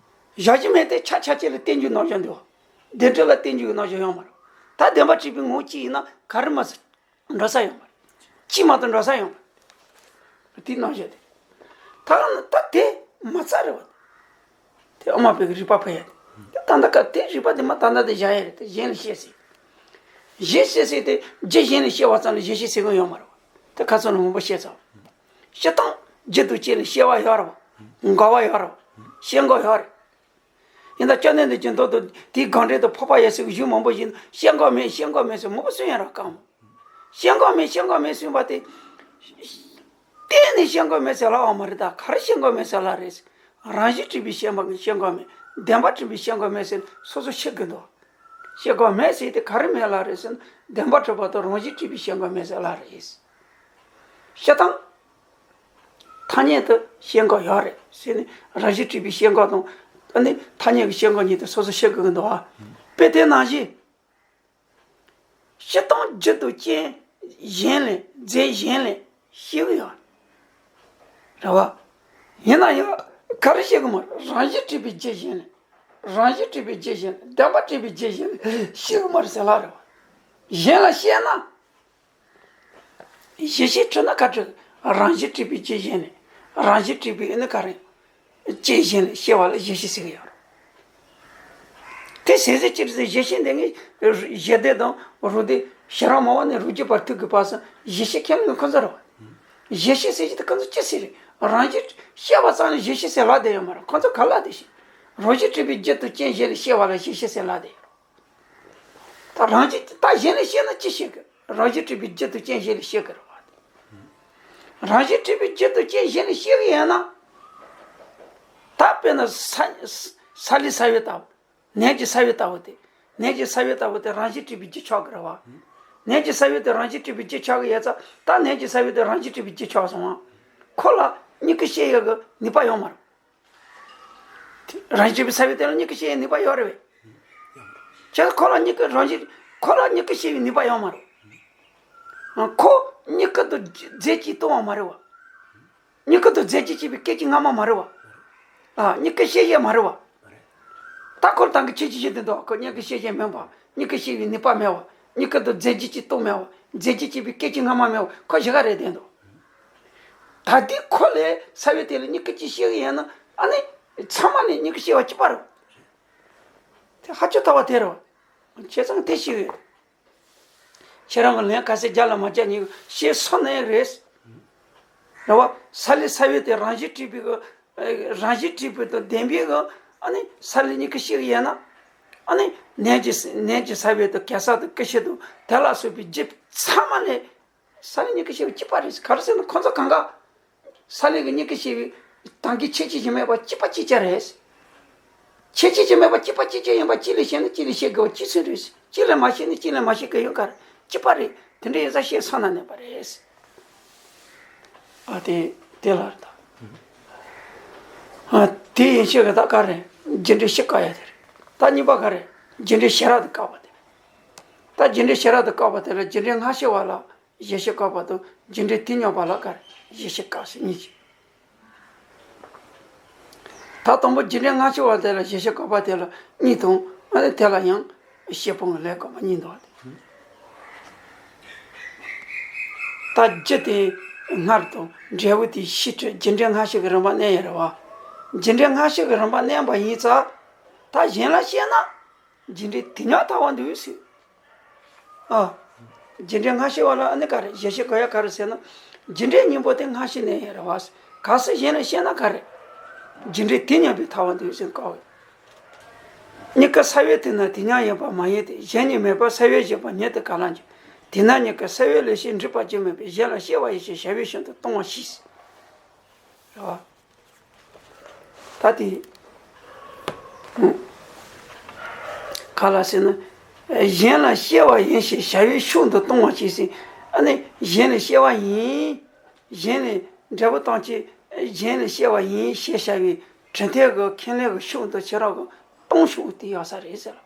བཞག་རྒྱུ་མེད་དེ་ཆ་ཆ་བྱད་ལ་རྟེན་འབྱུང་རྣམ་གཞག་འདུག་བ། བདེན་འབྲེལ་ལ་རྟེན་འབྱུང་གི་རྣམ་གཞག་ཡོད་མ་རེད། ད་བདེན་པ་གྲུབ་པའི་ངོ་བོ་གཅིག་ཡིན་ན་ག་རེ་མ་ཟེར། འགྲོ་ས་ཡོད་མ་རེད། གཅིག་མ་གཏོགས་འགྲོ་ས་ཡོད་མ་རེད། དེའི་རྣམ་གཞག་དེ། ད་ད་དེ་མ་རྩ་རེད་བ། དེ་དབུ་མ་པའི་རིགས་པ་ཕ་ཡ་དེ། ད་ལྟ་སྐབས་དེ་རིགས་པ་དེ་མ་ད་ལྟ་དེ་བཞག་ཡ་རེད། དེ་གཞན་ལ་བཤད་ཟེར། གཞན་བཤད་ཟེར་དེ་རྒྱུ་གཞན་ལ་བཤད་པ་ཙམ་ལ་གཞན་བཤད་ཟེར་གི་ཡོད་མ་རེད་བ། དེ་ཁ་སང་ལ་མང་པོ་བཤད་ཚར་བ། སྤྱིར་བཏང་རྒྱུ་དང་རྐྱེན་ལ་སྐྱེ་བ་ཡོད་རེད་བ། འགག་པ་ཡོད་རེད་བ། སྐྱེ་འགག་ཡོད་རེད། ཡིན་ད་སྐྱབས་གནས་འདི་ཀྱི་མདོ་དུ་དེའི་དགག་འགྲེལ་དུ་འཕགས་པ་ཡབ་སྲས་ཀྱི་གཞུང་མང་པོ་ཞིག་ནི་སྐྱེ་འགག་མེད། སྐྱེ་འགག་མེད་ཟེར་མང་པོ་གསུངས་ཡོད་རེད་གང་མང་། སྐྱེ་འགག་མེད་སྐྱེ་འགག་མེད་གསུངས་པ་དེ། གཏན་ནས་སྐྱེ་འགག་མེད་ཟེར་ལབ་པ་མ་རེད། ད་ག་རེ་སྐྱེ་འགག་མེད་ཟེར་ལབ་རེད། རང་བཞིན་གྲུབ་པའི་སྐྱེ་འགག་སྐྱེ་འགག་མེད། བདེན་པ་གྲུབ་པའི་སྐྱེ་འགག་མེད་ཟེར་སོ་སོ་ཤེས་དགོས་འདུག་སྐྱེ་འགག་མེད་ཟེར་དེ་ག་རེ་མེད་ལབ་རེད་ཟེར་ན་བདེན་པ་གྲུབ་པ་དང་རང་བཞིན་གྲུབ་པའི་སྐྱེ་འགག་མེད་ཟེར་ལབ་རེད། སྤྱིར་བཏང་། ཐ་སྙད་དུ་ཤེས་འགོག་ཡོད་རེད་ཟེར་ནས། རང་བཞིན་གྲུབ་པའི་ཤེས་འགོག་དང་། ཨ་ནི་ཐ་སྙད་ཀྱི་ཤེས་འགོག་གཉིས་དེ་སོ་སོ་ཤེས་དགོས་ཀྱི་འདུག་ཨ། དཔེ་དེ་ནང་བཞིན། སྤྱིར་བཏང་རྒྱུ་དང་རྐྱེན་གཞན་ལས། རྫས་གཞན་ལས་ཤེས་ཀྱི་ཡོད་རེད་བ། ཡིན་ན་ཡང་ག་རེ་ཤེས་ཀྱི་མ་རེད། རང་བཞིན་གྲུབ་པའི་རྒྱུ་གཞན་ལས། རང་བཞིན་གྲུབ་པའི་རྒྱུ་གཞན་ལས། བདེན་པ་གྲུབ་པའི་རྒྱུ་གཞན་ལས་ཤེས་ཀྱི་མ་རེད་ཟེར་ལབ་རེད་བ། གཞན་ལ་ཤེས་ན། གཞི་ཤེས་གྲུབ་ན་ག་རེ། རང་བཞིན་གྲུབ་པའི་རྒྱུ་གཞན་ལས། རང་བཞིན་གྲུབ་པའི་ཨ་ནི་ག་རེ། རྐྱེན་གཞན་ལས་ཤེས་པ་ལ་གཞི་ཤེས་ཟེར་གྱི་ཡོད་རེད། དེ་ཟེར་ཟེར་ཅི་རེད་ཟེར། གཞི་ཤེས་འདི་ངས་གཞི་སྡེ་དང་རང་སྡེ་ཞེ་དྲག་མང་བ་ནས་རང་རྒྱུད་པར་ཐུག་དགོས་པ་སོང་། གཞི་ཤེས་ཁས་ལེན་ཁོ་ཚོ་རེད་བ། གཞི་ཤེས་ཟེར་གྱི་དེ་ཁོ་ཚོ་ཅི་ཟེར་རེད། རང་བཞིན་ཤེས་པ་ཙམ་ལ་གཞི་ཤེས་ཟེར་ལབ་བསྡད་ཡོད་མ་རེད། ཁོ་ཚོ་ག་ལབ་བསྡད་ཤེས། རང་བཞིན་གྲུབ་པའི་རྒྱུ་དང་རྐྱེན་གཞན་ལས་ཤེས་པ་ལ་གཞི་ཤེས་ཟེར་ལབ་བསྡད་ཡོད། ད་རང་བཞིན་ད་གཞན་ལས་ཤེས་ན་ཅི་ཤེས་གི། རང་བཞིན་གྲུབ་པའི་རྒྱུ་དང་རྐྱེན་གཞན་ལས་ཤེས་གི་རེད་བ། རང་བཞིན་གྲུབ་པའི་རྒྱུ་དང་རྐྱེན་གཞན་ལས་ཤེས་གི་ཡིན་ན། ད་དཔེར་ན་ས་ས་ལེ་ས་བོན་ལྟ་བུ། ནས་ཀྱི་ས་བོན་ལྟ་བུ་དེ། ནས་ཀྱི་ས་བོན་ལྟ་བུ་དེ་རང་བཞིན་གྲུབ་པའི་རྒྱུ་ཆགས་གི་རེད་བ། ནས་ཀྱི་ས་བོན་དེ་རང་བཞིན་གྲུབ་པའི་རྒྱུ་ཆགས་གི་ཡོད་ཙང་། ད་ནས་ཀྱི་ས་བོན་དེ་རང་བཞིན་གྲུབ་པའི་རྒྱུ་ཆགས་སོང་བ། ཁོ་ལ་མྱུ་གུ་སྐྱེ་ཡག་གི་ནུས་པ་ཡོད་མ་རེད། རང་བཞིན་གྲུབ་པའི་ས་བོན་དེ་ལ་མྱུ་གུ་སྐྱེ་ཡག་ནུས་པ་ཡོད་རེད་བས། བྱས་ཙང་ཁོ་ལ་མྱུ་གུ་རང་བཞིན། ཁོ་ལ་མྱུ་གུ་སྐྱེ་བའི་ནུས་པ་ཡོད་མ་རེད། ཁོ་མྱུ་གུ་དང་རྫས་གཅིག་སྟོང་བ་མ་རེད་བ། མྱུ་གུ་དང་རྫས་གཅིག་སྐྱེ་བའི་སྐད་ཅིག་སྔ་མ་མ་རེད་བ། ཨ། མྱུ་གུ་སྐྱེ་ཡག་མ་རེད་བ། ད་ཁོ་ལ་ད་གིན་ཁྱེད་ཀྱིས་བཤད་དེ་འདུག་ཁོ་མྱུ་གུ་སྐྱེ་ཡག་མིན་པ། མྱུ་གུ་སྐྱེ་བའི་ནུས་པ་མེད་བ། མྱུ་གུ་དང་རྫས་གཅིག་སྟོང་མེད་བ། རྫས་གཅིག་སྐྱེ་བའི་སྐད་ཅིག་སྔ་མ་མེད་བ། ཁོ་གཞི་ག་རེ་བསྡད་འདུག་ད་དེ་ཁོ་ལས་ས་བོན་དེ་ལ་མྱུ་གུ་གཅིག་སྐྱེ་གི་ཡིན་ན། ཨ་ནི་ཚང་མ་ལས་མྱུ་གུ་སྐྱེ་བ་གཅིག་པ་རེད། དེ་ཧ་ཅང་ཐལ་བ་དེ་རེད་བ། བྱས་ཙང་དེ་ཤེས་ཡོད། ཁྱེད་རང་གི་ལན་ག་ཚོད་རྒྱག་ལ་མ་རྒྱག་ཉིད་ཤེས་སོང་ནའི་རེད། རེད་བ། ས་ལེ་ས་བོན་དེ་རང་བཞིན་གྲུབ་པའི་གི། རང་བཞིན་གྲུབ་པའི་དང་ལྡན་པའི་གི། ཨ་ནི་ས་ལེ་མྱུ་གུ་སྐྱེ་གི་ཡོད་ན། ཨ་ནི་ནས་ཀྱི་ནས་ཀྱི་ས་བོན་དང་གེ་སར་དང་ཀུ་ཤུ་དང་དེ་ལ་སོགས་པའི་རྒྱུ་ཚང་མ་ལས། ས་ལེ་མྱུ་གུ་སྐྱེ་བ་གཅིག་པ་རེད། ག་རེ་ཟེར་ན་ཁོ་ཚོ་གང་ག་ས་ལེ་གི་མྱུ་གུ་སྐྱེ་བའི་ད་གིན་ཁྱད་ཆོས་ཅིག་མེད་པ་གཅིག་པ་གཅིག་རྐྱང་རེད། ཁྱད་ཆོས་ཅིག་མེད་པ་གཅིག་པ་གཅིག་རྐྱང་ཡིན་པ། གཅིག་ལས་ཤེས་ན་གཅིག་ལས་ཤེས་དགོས་པ་གཅིག་མཚུངས་རེད། གཅིག་ལས་མ་ཤེས་ན་གཅིག་ལས་མ་ཤེས་དགོས་ཡོད་ག་རེད། གཅིག་པ་རེད། དེ་འདྲ་ཡིན་ཙང་ཤེས་སོང་ན་ནས་པ་རེད། ཨ། དེ་དེ་ལ་རེད་ད། ཨ། དེ་ཡིན་ཤེས་གི་ད་ག་རེ། རྒྱུ་འབྲས་བཞི་བཀག་ཡ་དེ་རེད། ད་གཉིས་པ་ག་རེ། རྒྱུ་འབྲས་ཞི་རགས་དེ་བཀག་པ་དེ་རེད། ད་རྒྱུ་འབྲས་ཞི་རགས་དེ་བཀག་པ་དེ་ལ་རྒྱུ་འབྲས་སྔ་ཕྱི་བ་ལ་གཞི་ཤེས་བཀག་པ་དང་། རྒྱུ་འབྲས་དུས་མཉམ་པ་ལ་ག་རེ། གཞི་ཤེས་བཀག་ཟེར་གཉིས་ཀྱི། ད་དང་པོ་རྒྱུ་འབྲས་སྔ་ཕྱི་བ་དེ་ལ་གཞི་ཤེས་བཀག་པ་དེ་ལ་གཉིས་དང་། ཨ་ནི་དེ་ལ་ཡང་ཤེས་སྤོང་གི་ལས་བཀག་པ་གཉིས་འདུག་པ་དེ། ད་རྒྱུ་དེ་སྔར་དང་འབྲས་བུ་དེ་ཕྱིས་འཕྲལ་རྒྱུ་འབྲས་སྔ་ཕྱི་གི་རིམ་པ་བསྣན་ཡ་རེད་བ། རྒྱུ་འབྲས་སྔ་ཕྱི་གི་རིམ་པ་བསྣན་པ་ཡིན་ཙང་། ད་གཞན་ལ་བཤད་ན། རྒྱུ་འབྲས་དུས་མཉམ་ཐལ་བ་འདུག་ཟེར། ཨ། རྒྱུ་འབྲས་སྔ་ཕྱི་བ་ལ་ཨ་ནི་ག་རེ། གཞི་ཤེས་བཀག་ཡ་ག་རེ་ཟེར་ན། རྒྱུ་འབྲས་གཉིས་པོ་དེ་སྔ་ཕྱི་ནས་ཡིན་རེད་བ། གལ་སྲིད་གཞན་ལ་བཤད་ན་ག་རེ། རྒྱུ་འབྲས་དུས་མཉམ་པའི་ཐལ་བ་འདུག་ཟེར་བཀག་པས། མྱུ་གུ་ས་བོན་དེ་ན་དུས་མཉམ་ཡིན་པ་མ་ཡིན་ཏེ། གཞན་ཉིད་མེད་པར་ས་བོན་བཞག་པ་ཉིད་དུ་ག་ལ་འགྱུར། དེས་ན་མྱུ་གུ་ས་བོན་ལས་སྐྱེས་འགྲུབ་པ་རྒྱུ་མིན་པས། གཞན་ལ་སྐྱེ་བ་ཡིན་ཞེས་བྱ་བའི་ཤིན་ཏུ་སྟོང་བ་ཞེས། རེད་བ། ད་དེ་ག་ལ་ཟེར་ན། གཞན་ལ་སྐྱེ་བ་ཡིན་ཞེས་བྱ་བའི་ཤིན་ཏུ་སྟོང་བ་ཞེས་ཟེར། ཨ་ནི་གཞན་ལ་སྐྱེ་བ་ཡིན། གཞན་ལ་འབྲས་བུ་ཐམས་ཅད་གཞན་ལ་སྐྱེ་བ་ཡིན་ཞེས་བྱ་བའི་གྲུབ་མཐའ་གི་ཁས་ལེན་གྱི་ཤིན་ཏུ་ཁྱེད་རང་གིས་སྟོང་ཤོག་དེ་ཡག་ས་རེད་ཟེར།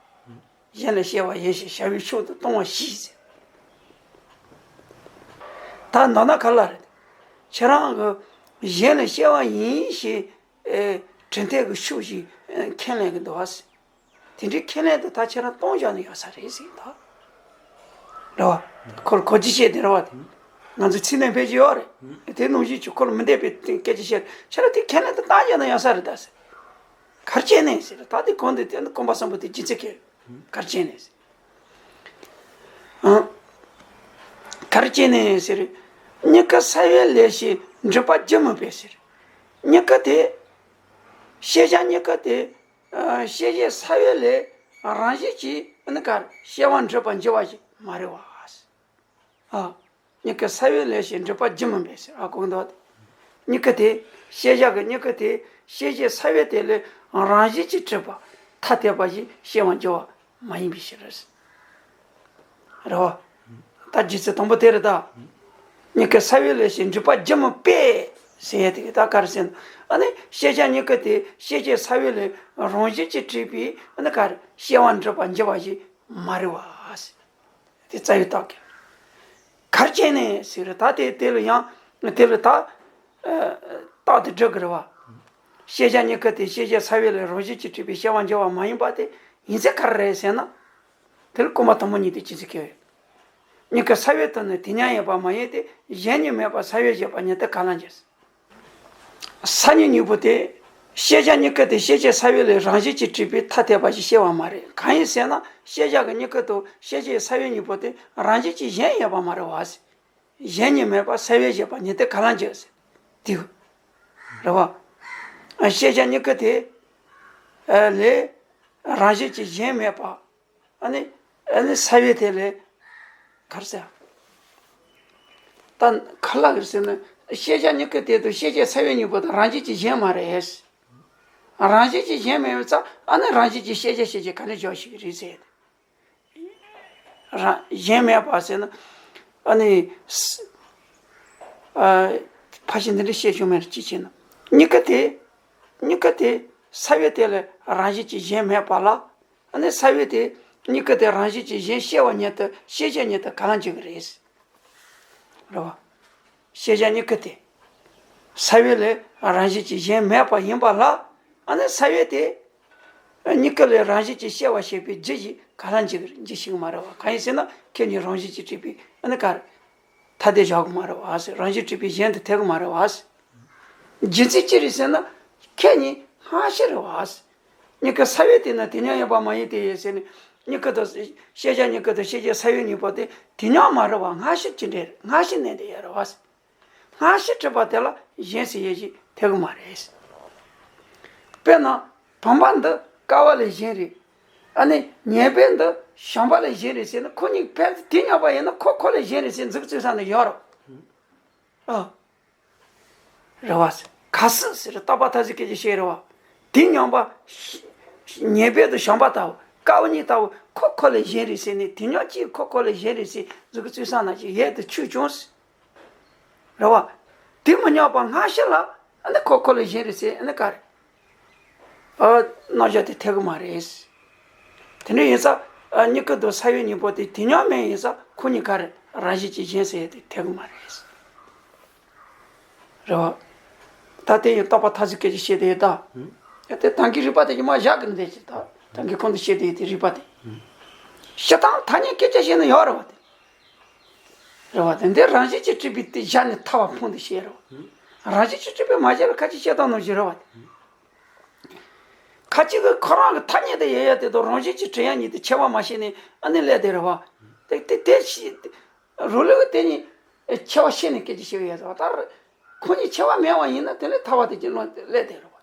གཞན་ལ་སྐྱེ་བ་ཡིན་ཞེས་བྱ་བའི་ཤིན་ཏུ་སྟོང་བ་ཞེས་ཟེར། ད་མདོར་ན་ག་ལ་རེད། ཁྱེད་རང་གིས་གཞན་ལ་སྐྱེ་བ་ཡིན་ཞེས། ཨེ། གྲུབ་མཐའ་གི་ཤུགས་ཤིག་ཨེ། ཁས་ལེན་གྱི་འདུག་བ། དེ་འདྲའི་ཁས་ལེན་དེ་ད་ཁྱེད་རང་སྟོང་བཞག་ན་ཡག་ས་རེད་ཟེར་གྱི་འདུག་རེད་བ། ཁོ་ལ་གོ་རྒྱུ་བཤད་དེ་རེད་བ། དེ་ང་ཚོ་ཚིག་ནང་ཕལ་ཆེར་ཡོད་རེད། དེ་ནང་བཞིན་གྱི་ཁོ་ལ་མི་འདོད་པའི་སྐད་ཆ་བཤད། ཁྱེད་རང་དེ་ཁས་ལེན་དེ་བཏང་བཞག་ན་ཡག་ས་རེད་ད་ཟེར། ག་རེ་བྱས་ནས་ཟེར། ད་དེ་གོང་དུ་དེ་ནི་སྐུ་འབུམ་པ་སམ་བྷོ་ཊའི་རྒྱུ་མཚན་གྱིས། ག་རེ་བྱས་ནས་ཟེར། ཨང་། ག་རེ་བྱས་ནས་ཟེར། མྱུ་གུ་ས་བོན་ལས་སྐྱེས་འགྲུབ་པ་རྒྱུ་མིན་པས་ཟེར། མྱུ་གུ་དེ། སྐྱེས་བྱ་མྱུ་གུ་དེ། ཨ། སྐྱེས་བྱའི་ས་བོན་ལས་རང་བཞིན་གྱིས་ནི་ག་རེ། སྐྱེ་བ་འགྲུབ་པར་འགྱུར་བ་ཞིག་མ་རེད་བ། ཨ། མྱུ་གུ་ས་བོན་ལས་སྐྱེས་འགྲུབ་པ་རྒྱུ་མིན་པས་ཟེར། ཨ། གོ་གི་འདུག་བ། དེ་མྱུ་གུ་དེ། སྐྱེས་བྱ་གི་མྱུ་གུ་དེ་སྐྱེས་བྱའི་ས་བོན་དེ་ལས་རང་བཞིན་གྱིས་གྲུབ་པ་ཐ་དད་པ་ཞིག་སྐྱེ་བར་འགྱུར་བ་མ་ཡིན་པའི་ཕྱིར། རེད་བ། ད་རྒྱུ་མཚན་དང་པོ་དེ་རེད་ད། མྱུ་གུ་ས་བོན་ལས་སྐྱེས་འགྲུབ་པ་རྒྱུ་མིན་པས་ ཟེར་ཡ་དེ་གི་ད་ག་རེ་ཟེར་ན། ཨ་ནི་ཤེས་བྱ་གཉིས་ཀ་དེ་ཤེས་བྱའི་ས་བོན་ལས་རང་བཞིན་གྱིས་གྲུབ་པའི་ཨ་ནི་ག་རེ་སྐྱེ་བ་འགྲུབ་པར་འགྱུར་བ་ཞིག་མ་རེད་བ་ཟེར། དེ་རྩ་བའི་རྟགས་ཀྱི། གར་བྱས་ནས་ཟེར་ད་དེ་དེ་ལ་ཡང་དེ་ལ་ད་རྟགས་དེ་སྒྲུབ་དགོས་རེད་བ། ཤེས་བྱ་གཉིས་ཀ་དེ་ཤེས་བྱའི་ས་བོན་ལས་རང་བཞིན་གྱིས་གྲུབ་པའི་སྐྱེ་བ་འགྱུར་བ་མ་ཡིན་པ་དེ་ཡིན་ཚད་ག་རེ་རེད་ཟེར་ན། དེ་ལ་སྐུལ་མ་དང་པོ་ཉིད་དེ་ཇི་སྲིད་སྐྱེ་བོས། གཉིས་ཀ་ས་བོན་དུ་ནི་དེ་མཉམ་ཡིན་པ་མ་ཡིན་ཏེ། གཞན་ཉིད་མེད་པར་ས་བོན་བཞེད་པ་ཉིད་དུ་ག་ལ་འགྱུར། སང་ཉིན་གཉིས་པོ་དེ། ཤེས་བྱ་གཉིས་ཀ་དེ་ཤེས་བྱའི་ས་བོན་ལས་རང་བཞིན་གྱིས་གྲུབ་པའི་ཐ་དད་པ་ཞིག་སྐྱེ་བ་མ་རེད། གང་ཡིན་ཟེར་ན་ཤེས་བྱ་གི་གཉིས་ཀ་དང་ཤེས་བྱའི་ས་བོན་གཉིས་པོ་དེ་རང་བཞིན་གྱིས་གཞན་ཡོད་པ་མ་རེད་བ་ཟེར། གཞན་ཉིད་མེད་པར་ས་བོན་བཞེད་པ་ཉིད་དུ་ག་ལ་འགྱུར་ཟེར། དེ་རེད་བ། ཤེས་བྱ་གཉིས་ཀ་དེ་ལས་རང་བཞིན་གྱིས་གཞན་མེད་པ། ཨ་ནི་ཨ་ནི་ས་བོན་དེ་ལས་ག་རེ་ཟེར། ད་ག་ལ་ག་རེ་ཟེར་ན། ཤེས་བྱ་གཉིས་ཀ་དེ་དང་ཤེས་བྱའི་ས་བོན་གཉིས་པོ་དང་རང་བཞིན་གྱིས་གཞན་མ་རེད། རང་བཞིན་གྱིས་གཞན་མེད་པའི་ཙང་ཨ་ནི་རང་བཞིན་གྱིས་ཤེས་བྱ་ཤེས་བྱ་ག་ནས་འཇོག་ཤེས་ཀྱི་རེད་ཟེར། རང་གཞན་མེད་པ་ཟེར་ན། ཨ་ནི་ཕ་ཤི་འདི་འདྲ་བཤད་ཆོག་མེད་ཅི་བྱེད་ན། གཉིས་ཀ་དེ། གཉིས་ཀ་དེ་ས་བོན་དེ་ལས་རང་བཞིན་གྱིས་གཞན་མེད་པ་ལ། ཨ་ནི་ས་བོན་དེ་གཉིས་ཀ་དེ་རང་བཞིན་གྱིས་གཞན་སྐྱེ་བ་ཉིད་དུ་ཤེས་བྱ་ཉིད་དུ་ག་ལ་འགྱུར་གི་རེད། རེད་བ། ཤེས་བྱ་གཉིས་ཀ་དེ། ས་བོན་ལས་རང་བཞིན་གྱིས་གཞན་མེད་པ་ཡིན་པ་ལ། ཨ་ནི་ས་བོན་དེ་གཉིས་ཀ་ལས་རང་བཞིན་གྱིས་སྐྱེ་བ་ཞེས་པའི་རྒྱུ་ཞིག་ག་ལ་འགྱུར་གི་རེད། འགྱུར་ཤེས་ཀྱི་མ་རེད་བ། གང་ཡིན་ཟེར་ན་ཁྱེད་གཉིས་རང་བཞིན་གྱིས་གྲུབ་པའི་ཨ་ནི་ག་རེ། ཐ་དད་བཞག་གི་མ་རེད་བ་ཟེར། རང་བཞིན་གྲུབ་པའི་གཞན་དུ་ཐལ་གི་མ་རེད་བ་ཟེར། རྒྱུ་མཚན་ཅི་རེད་ཟེར་ན། ཁྱེད་གཉིས་སྔ་ཕྱི་རེད་བ་ཟེར། གཉིས་ཀ་ས་བོན་དེ་ན་དེ་མཉམ་ཡིན་པ་མ་ཡིན་ཏེ་ཟེར་ནས། གཉིས་ཀ་དང་ཤེས་བྱ་གཉིས་ཀ་དང་ཤེས་བྱའི་ས་བོན་གཉིས་པོ་དེ་དེ་མཉམ་མ་རེད་བ། སྔ་ཕྱི་ཅི་འདྲ་རེད། སྔ་ཕྱི་གནས་དེ་ཡོད་རེད་བ་ཟེར། སྔ་ཕྱི་གྲུབ་པ་དེ་ལ་གཞན་ཟེར་ཡས་ཞིག་ཐལ་གི་མ་རེད། དཔེར་ན། བུམ་པ་འདི་ཀ་བ་ལས་གཞན་རེད། ཨ་ནི་ཉེ་འབྲེལ་འདི་བྱམས་པ་ལས་གཞན་རེད་ཟེར་ན། ཁོ་གཉིས་ཕན་ཚུན་དེ་མཉམ་པ་ཡིན་ན་ཁོ་ཁོ་ལས་གཞན་རེད་ཟེར་འཛུགས་བཙུགས་ས་ནས་ཡོད་རེད། ཨ། རེད་བ། གལ་སྲིད་ཟེར་རྟག་པ་མཐའ་གཅིག་སྐད་ཅིག་བཤད་རེད་བ། དེ་མཉམ་པ། ཉེ་འབྲེལ་དང་བྱམས་པ་ལྟ་བུ། ཀ་བ་གཉིས་ལྟ་བུ་ཁོ་ཁོ་ལས་གཞན་རེད་ཟེར་ནས་དེ་མཉམ་གཅིག་ཁོ་ཁོ་ལས་གཞན་རེད་ཟེར་འཛུགས་བཙུགས་ས་ན་ཅིག་ཡོད་དུ་ཆུག་ཀྱང་། རེད་བ། དེ་མི་མཉམ་པ་སྔ་ཕྱི་ལ་ཨ་ནི་ཁོ་ཁོ་ལས་གཞན་རེད་ཟེར་ཨ་ནི་ག་རེ། ཨ། རྣམ་གཞག་དེ་ཐལ་གི་མ་རེད། དེ་འདྲ་ཡིན་ཙང་། ཨ། གཉིས་ཀ་དང་ས་བོན་གཉིས་པོ་དེ་དེ་མཉམ་མིན་ཡིན་ཙང་ཁོ་གཉིས་ཀ་རེ་རང་བཞིན་གྱིས་གཞན་ཟེར་ཡ་དེ་ཐལ་གི་མ་རེད། རེད་བ། ད་དེ་ཡང་རྟག་པ་མཐའ་གཅིག་སྐད་ཅིག་བཤད་དེ་ཡོད་ད། ཨ། དེ་ད་གིན་རིགས་པ་དེ་གི་མ་བཞག་གི་འདི་ཅི་ད། ད་གིན་གོང་དུ་བཤད་དེ་ཡོད་དེ་རིགས་པ་དེ། སྤྱིར་བཏང་ཐ་སྙད་སྐད་ཆ་བཤད་ན་ཡོད་རེད་བ་དེ། རེད་བ། དེ་འདི་རང་བཞིན་གྱིས་གྲུབ་པའི་དེ་བཞག་ནས་ཐལ་བ་ཕུང་དུ་བཤད་རེད་བ། རང་བཞིན་གྱིས་གྲུབ་པའི་མ་བཤད་ལ་ཁ་ཅིག་བཤད་སྟངས་ནང་བཞིན་རེད་བ། ཁ་ཅིག་གིས་ཁོ་རང་གི་ཐ་སྙད་དུ་ཡོད་ཡ་དེ་དང་རང་བཞིན་གྱིས་གྲུབ་ཡ་གཉིས་དེ་ཁྱད་པར་མ་ཤེས་ནས་ཨ་ནི་ལས་དེ་རེད་བ། དེ་དེ་དེ་ཤི། རང་ལུགས་དེ་གཉིས་ཁྱད་པར་ཤེས་ནས་སྐད་ཆ་བཤད་ཡ་རེད་བ། ད་ཁོ་གཉིས་ཁྱད་པར་མེད་པ་ཡིན་ན་དེ་ལས་ཐལ་བ་དེ་གྱི་ལོ་དེ་ལས་དེ་རེད་བ།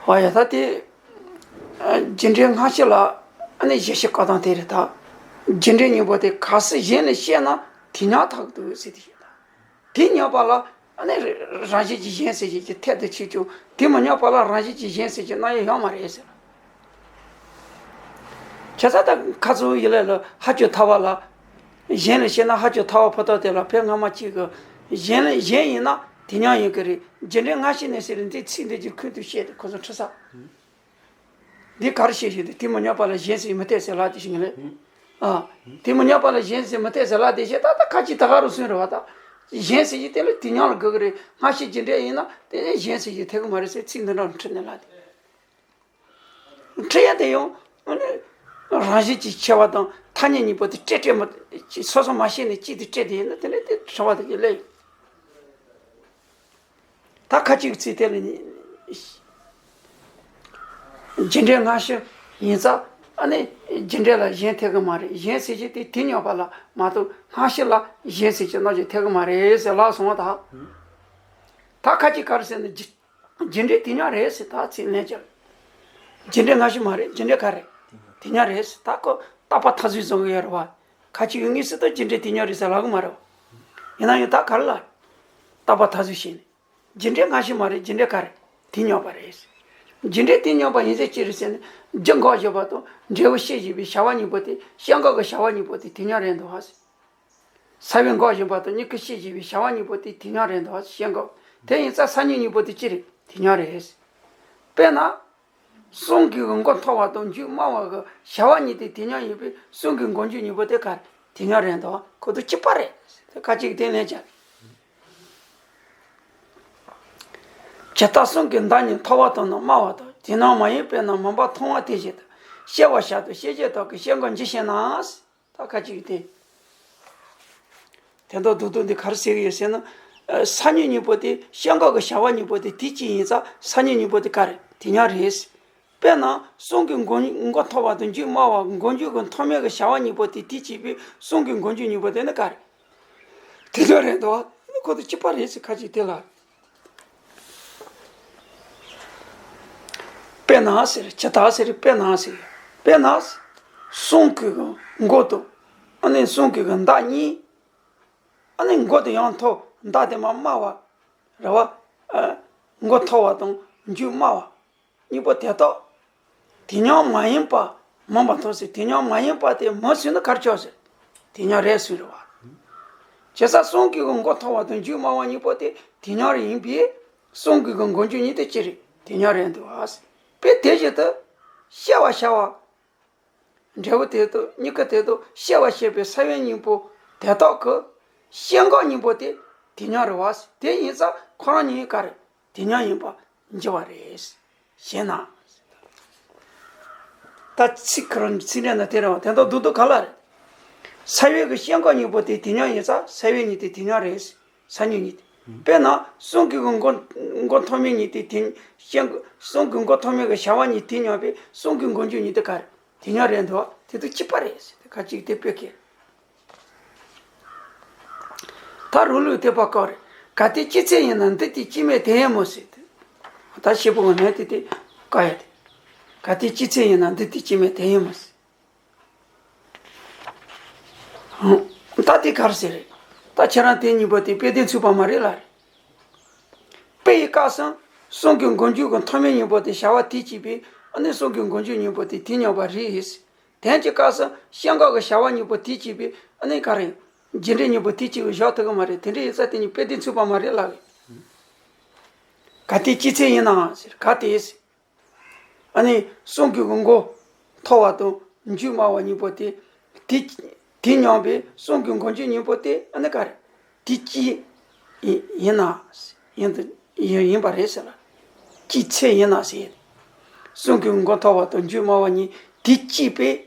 ཧོ་ཡ། ད་དེ་རྒྱུ་འབྲས་སྔ་ཕྱི་ལ་ཨ་ནི་གཞི་ཤེས་བཀའ་དང་དེ་རེད་ད། རྒྱུ་འབྲས་གཉིས་པོ་དེ་གལ་སྲིད་གཞན་ལས་ཤེས་ན་དེ་མཉམ་ཐག་ཏུ་ཟེར་དེ་བཤད་ད། དེ་མཉམ་པ་ལ་ཨ་ནི་རང་བཞིན་གྱིས་གཞན་ཟེར་གྱི་ཐད་དུ་ཆུད་ཀྱང་དེ་མི་མཉམ་པ་ལ་རང་བཞིན་གྱིས་གཞན་ཟེར་གྱི་རྣམ་དབྱེ་ཡོད་མ་རེད་ཟེར། ཁྱེད་ཚ་ད་ཁ་ཚུར་ཡི་ལས་ལ་ཧ་ཅང་ཐལ་བ་ལ། གཞན་ལ་བཤད་ན་ཧ་ཅང་ཐལ་བ་ཕོ་ཐོག་དེ་ལ་ཕན་སྔ་མ་གཅིག་གི། གཞན་ལ་གཞན་ཡིན་ན་དེ་མཉམ་ཡིན་གི་རེད། རྒྱུ་འབྲས་སྔ་ཕྱི་གནས་ཟེར་འདི་ཚིག་འདི་གྱི་ཁུལ་དུ་བཤད་དེ་ཁོ་ཚོ་ཁྲི་ས། འདི་ག་རེ་བཤད་བཞིན་དུ་དེ་མི་མཉམ་པ་ལ་གཞན་ཟེར་མི་འཐད་ཟེར་ལབ་དེ་ཞིག་རེད། ཨ། དེ་མི་མཉམ་པ་ལ་གཞན་ཟེར་མི་འཐད་ཟེར་ལབ་དེ་བཤད་ད་ད་ཁ་ཅིག་ད་ག་རུ་སོན་རེད་བ་ད། གཞན་ཟེར་གྱི་དེ་ལ་དེ་མཉམ་ལ་དགོས་གི་རེད། སྔ་ཕྱི་རྒྱུ་འབྲས་ཡིན་ན་དེ་གཞན་ཟེར་གྱི་ཐད་གི་མ་རེད་ཟེར་ཚིག་འདི་འདྲ་ཁྲིད་ནས་ལབ་དེ། ཁྲིད་ཡ་དེ་ཡང་ཨ་ནི་རང་བཞིན་གྱི་ཁྱད་པར་དང་ཐ་སྙད་གཉིས་པོ་དེ་སྤྲད་སྤྲད་མ་སོ་སོ་མ་ཤེས་ནས་གཅིག་དེ་སྤྲད་དེ་ཡིན་ན་དེ་ནས་དེ་ཁྲི་བ་དེ་གི་ལས་ཡིན། ད་ཁ་ཅིག་གི་ཚིག་དེ་ལ་རྒྱུ་འབྲས་སྔ་ཕྱི་ཡིན་ཙང་ཨ་ནི་རྒྱུ་འབྲས་ལ་གཞན་ཐད་གི་མ་རེད། གཞན་ཟེར་གྱི་དེ་དེ་མཉམ་པ་ལ་མ་གཏོགས་སྔ་ཕྱི་ལ་གཞན་ཟེར་གྱི་རྣམ་གཞག་ཐད་གི་མ་རེད་ཟེར་ལབ་སོང་བ་ད། ད་ཁ་ཅིག་ག་རེ་ཟེར་ན་རྒྱུ། རྒྱུ་འབྲས་དེ་མཉམ་རེད་ཟེར་ད་ཚིག་ལན་བརྒྱབ། རྒྱུ་འབྲས་སྔ་ཕྱི་མ་རེད། རྒྱུ་འབྲས་ག་རེ། དེ་མཉམ་རེད་ཟེར་ད་ཁོ་རྟག་པ་མཐའ་གཟུགས་བཟོ་གི་ཡོད་རེད་བ། ཁ་ཅིག་ཡོད་ངེས་སྲིད་དུ་རྒྱུ་འབྲས་དེ་མཉམ་རེད་ཟེར་ལབ་གི་མ་རེད་བ། ཡིན་ན་ཡང་ད་ག་རེ་ལ། རྟག་པ་མཐའ་གཟུགས་ཤེས་ནས། རྒྱུ་འབྲས་སྔ་ཕྱི་མ་རེད། རྒྱུ་འབྲས་ག་རེ། དེ་མཉམ་པ་རེད་ཟེར། རྒྱུ་འབྲས་དེ་མཉམ་པ་ཡིན་ཚད་ཅི་རེད་ཟེར་ན། རྒྱུ་འགོག་བྱེད་པ་དང་འབྲས་བུ་སྐྱེད་བྱེད་པའི་བྱ་བ་གཉིས་པོ་དེ་སྐྱེ་འགག་གི་བྱ་བ་གཉིས་པོ་དེ་དེ་མཉམ་རེད་འདུག་བ་ཟེར། ས་བོན་འགོག་བཞིན་པ་དང་མྱུ་གུ་སྐྱེ་བཞིན་པའི་བྱ་བ་གཉིས་པོ་དེ་དེ་མཉམ་རེད་འདུག་བ། ཤེས་འགོག་དེ་ཡིན་ཙང་ས་མྱུག་གཉིས་པོ་དེ་ཅི་རེད། དེ་མཉམ་རེད། དཔེར་ན། གསུང་གི་མགོ་མཐོ་བ་དང་མཇུག་དམའ་བ་གི་བྱ་བ་གཉིས་དེ་དེ་མཉམ་ཡིན་པས་གསུང་གི་མགོ་མཇུག་གཉིས་པོ་དེ་ག་རེད། དེ་མཉམ་རེད་འདུག་བ། ཁོ་ཚོ་གཅིག་པ་རེད། དེ་ཁ་ཅིག་གི་སྟེང་ལན་བྱ། ཇི་ལྟར་གསུང་གི་མདའ་གཉིས་མཐོ་བ་དང་ནི་དམའ་བ་དང་དེ་ནང་མ་ཡིན་པས་ན་མུན་པ་མཐོང་བ་དེ་བཞིན་དུ་ཤེས་པ་བྱ་དང་ཤེས་བྱེད་དག་གི་ཤེས་འགོག་འཇུག་ཤེས་ན། ད་ཁ་ཅིག་དེ། དེ་འདྲ་རྡོག་རྡོག་འདི་ག་རེ་ཟེར་གི་ཡོད་ཟེར་ན། ཨ། ས་མྱུག་གཉིས་པོ་དེ་ཤེས་འགོག་གི་བྱ་བ་གཉིས་པོ་དེ་དེ་གཅིག་ཡིན་ཙང་ས་མྱུག་གཉིས་པོ་དེ་ག་རེད། དེ་མཉམ་རེད། དཔེར་ན་གསུང་གི་མགོ་མགོ་མཐོ་བ་དང་མཇུག་དམའ་བ། མགོ་མཇུག་གི་མཐོ་དམན་གྱི་བྱ་བ་གཉིས་པོ་དེ་དེ་གཅིག་པས་གསུང་གི་མགོ་མཇུག་གཉིས་པོ་དེ་ནི་ག་རེད། དེ་འདྲ་རེད་འདུག་བ། ཁོ་དང་གཅིག་པ་རེད་ཟེར་ཁ་ཅིག་དེ་ལ། དཔེར་ན་ཟེར། ཇི་ལྟར་ཟེར། དཔེར་ན་ཟེར། དཔེར་ན། གསུང་གི་མགོ་དང་། ཨ་ནི་གསུང་གི་མདའ་གཉིས། ཨ་ནི་མགོ་དེ་ཡང་མཐོ། མདའ་དེ་མར་དམའ་བ། རེད་བ། ཨ། མགོ་མཐོ་བ་དང་མཇུག་དམའ་བ། གཉིས་པོ་དེ་དག་དེ་མཉམ་མ་ཡིན་པ་མིན་པ་མཐོང་ཟེར། དེ་མཉམ་མ་ཡིན་པ་དེ་མིན་ཟེར་ན་ག་རེ་ཆོག་ཟེར། དེ་མཉམ་རེད་ཟེར་རེད་བ། བྱས་ཙང་གསུང་གི་མགོ་མཐོ་བ་དང་མཇུག་དམའ་བ་གཉིས་པོ་དེ་དེ་མཉམ་རེད་ཡིན་པས། གསུང་གི་མགོ་མཇུག་གཉིས་དེ་ཅི་རེད། དེ་མཉམ་རེད་འདུག་བ། དཔེ་དེ་བཞིན་དུ་ཤེས་པ་བྱ་བ། འབྲས་བུ་དེ་དང་མྱུ་གུ་དེ་དང་ཤེས་པ་བྱེད་པའི་ས་བོན་གཉིས་པོ་དེ་དག་གི་ཤེས་འགོག་གཉིས་པོ་དེ་དེ་མཉམ་རེད་བ། དེ་ཡིན་ཙང་ཁོ་རང་གཉིས་ག་རེད། དེ་མཉམ་ཡིན་པ་འགྱུར་བ་རེད། ཞེ་ན། ད་ཚིག་ཁོ་རང་ཚིག་འགྲེལ་ན་དེ་རེད་བ། དེ་དག་རྡོག་རྡོག་ག་ལ་རེད། ས་བོན་གྱི་ཤེས་འགོག་གཉིས་པོ་དེ་དེ་མཉམ་ཡིན་ཙང་ས་བོན་གཉིས་དེ་དེ་མཉམ་རེད། ས་མྱུག་གཉིས་དེ། དཔེར་ན་གསུང་གི་མགོ་མགོ་མཐོ་དམན་གཉིས་དེ་དེ་ཤེས་འགོག་གསུང་གི་མགོ་མཐོ་དམན་གྱི་བྱ་བ་གཉིས་དེ་མཉམ་པས་གསུང་གི་མགོ་མཇུག་གཉིས་དེ་ག་རེད། དེ་མཉམ་རེད་འདུག་བ། དེ་དང་གཅིག་པ་རེད་ཟེར་ཏེ་ཁ་ཅིག་དེ་དཔེ་ཁེལ། ད་རུ་ལུགས་དེ་པ་ཀ་རེད། གལ་ཏེ་སྤྱི་ཚེ་ཡིན་ན་འདི་དེ་སྤྱི་མེད་དེ་ཡིན་མོད་ཟེར་ཏེ། ད་ཤེས་པོ་ངོ་ནས་དེ་དེ་ཀ་ཡ་དེ། གལ་ཏེ་སྤྱི་ཚེ་ཡིན་ན་འདི་དེ་སྤྱི་མེད་དེ་ཡིན་མོད་ཟེར། ད་དེ་ག་རེ་ཟེར་རེད། ད་ཁྱེད་རང་དེ་གཉིས་པོ་དེ་དཔེ་དེ་ཚུད་པ་མ་རེད་ལ་རེད། དཔེ་ཡི་སྐབས་སུ་གསུང་གི་མགོ་མཇུག་གི་མཐོ་དམན་གཉིས་པོ་དེ་བྱ་བ་དེ་གཅིག་པས། ཨ་ནི་གསུང་གི་མགོ་མཇུག་གཉིས་པོ་དེ་དེ་མཉམ་པ་རེད། དོན་གྱི་སྐབས་སུ་ཤེས་འགོག་གི་བྱ་བ་གཉིས་པོ་དེ་གཅིག་པས། ཨ་ནི་ག་རེ། རྒྱུ་འབྲས་གཉིས་པོ་དེ་གཅིག་པས་བཞག་ཐུབ་ཀྱི་མ་རེད། དེ་འདྲ་ཡིན་ཙང་དེ་གཉིས་དཔེ་དེ་ཚུད་པ་མ་རེད་ལ་རེད། གལ་ཏེ་སྤྱི་ཚེ་ཡིན་ནའང་ཟེར། གལ་ཏེ་ཟེར། ཨ་ནི་གསུང་གི་མགོ་མཐོ་བ་དང་མཇུག་དམའ་བ་གཉིས་པོ་དེ། དེ་དེ་མཉམ་པའི་གསུང་གི་མགོ་མཇུག་གཉིས་པོ་དེ་ཨ་ནི་ག་རེ། དེ་གཅིག་ཡིན་ཡིན་ན་ཡིན་དུ་ཡིན་ཡིན་པ་རེད་ཟེར་ལ། སྤྱི་ཚེ་ཡིན་ན་ཟེར། གསུང་གི་མགོ་མཐོ་བ་དང་མཇུག་དམའ་བ་གཉིས་དེ་གཅིག་པས།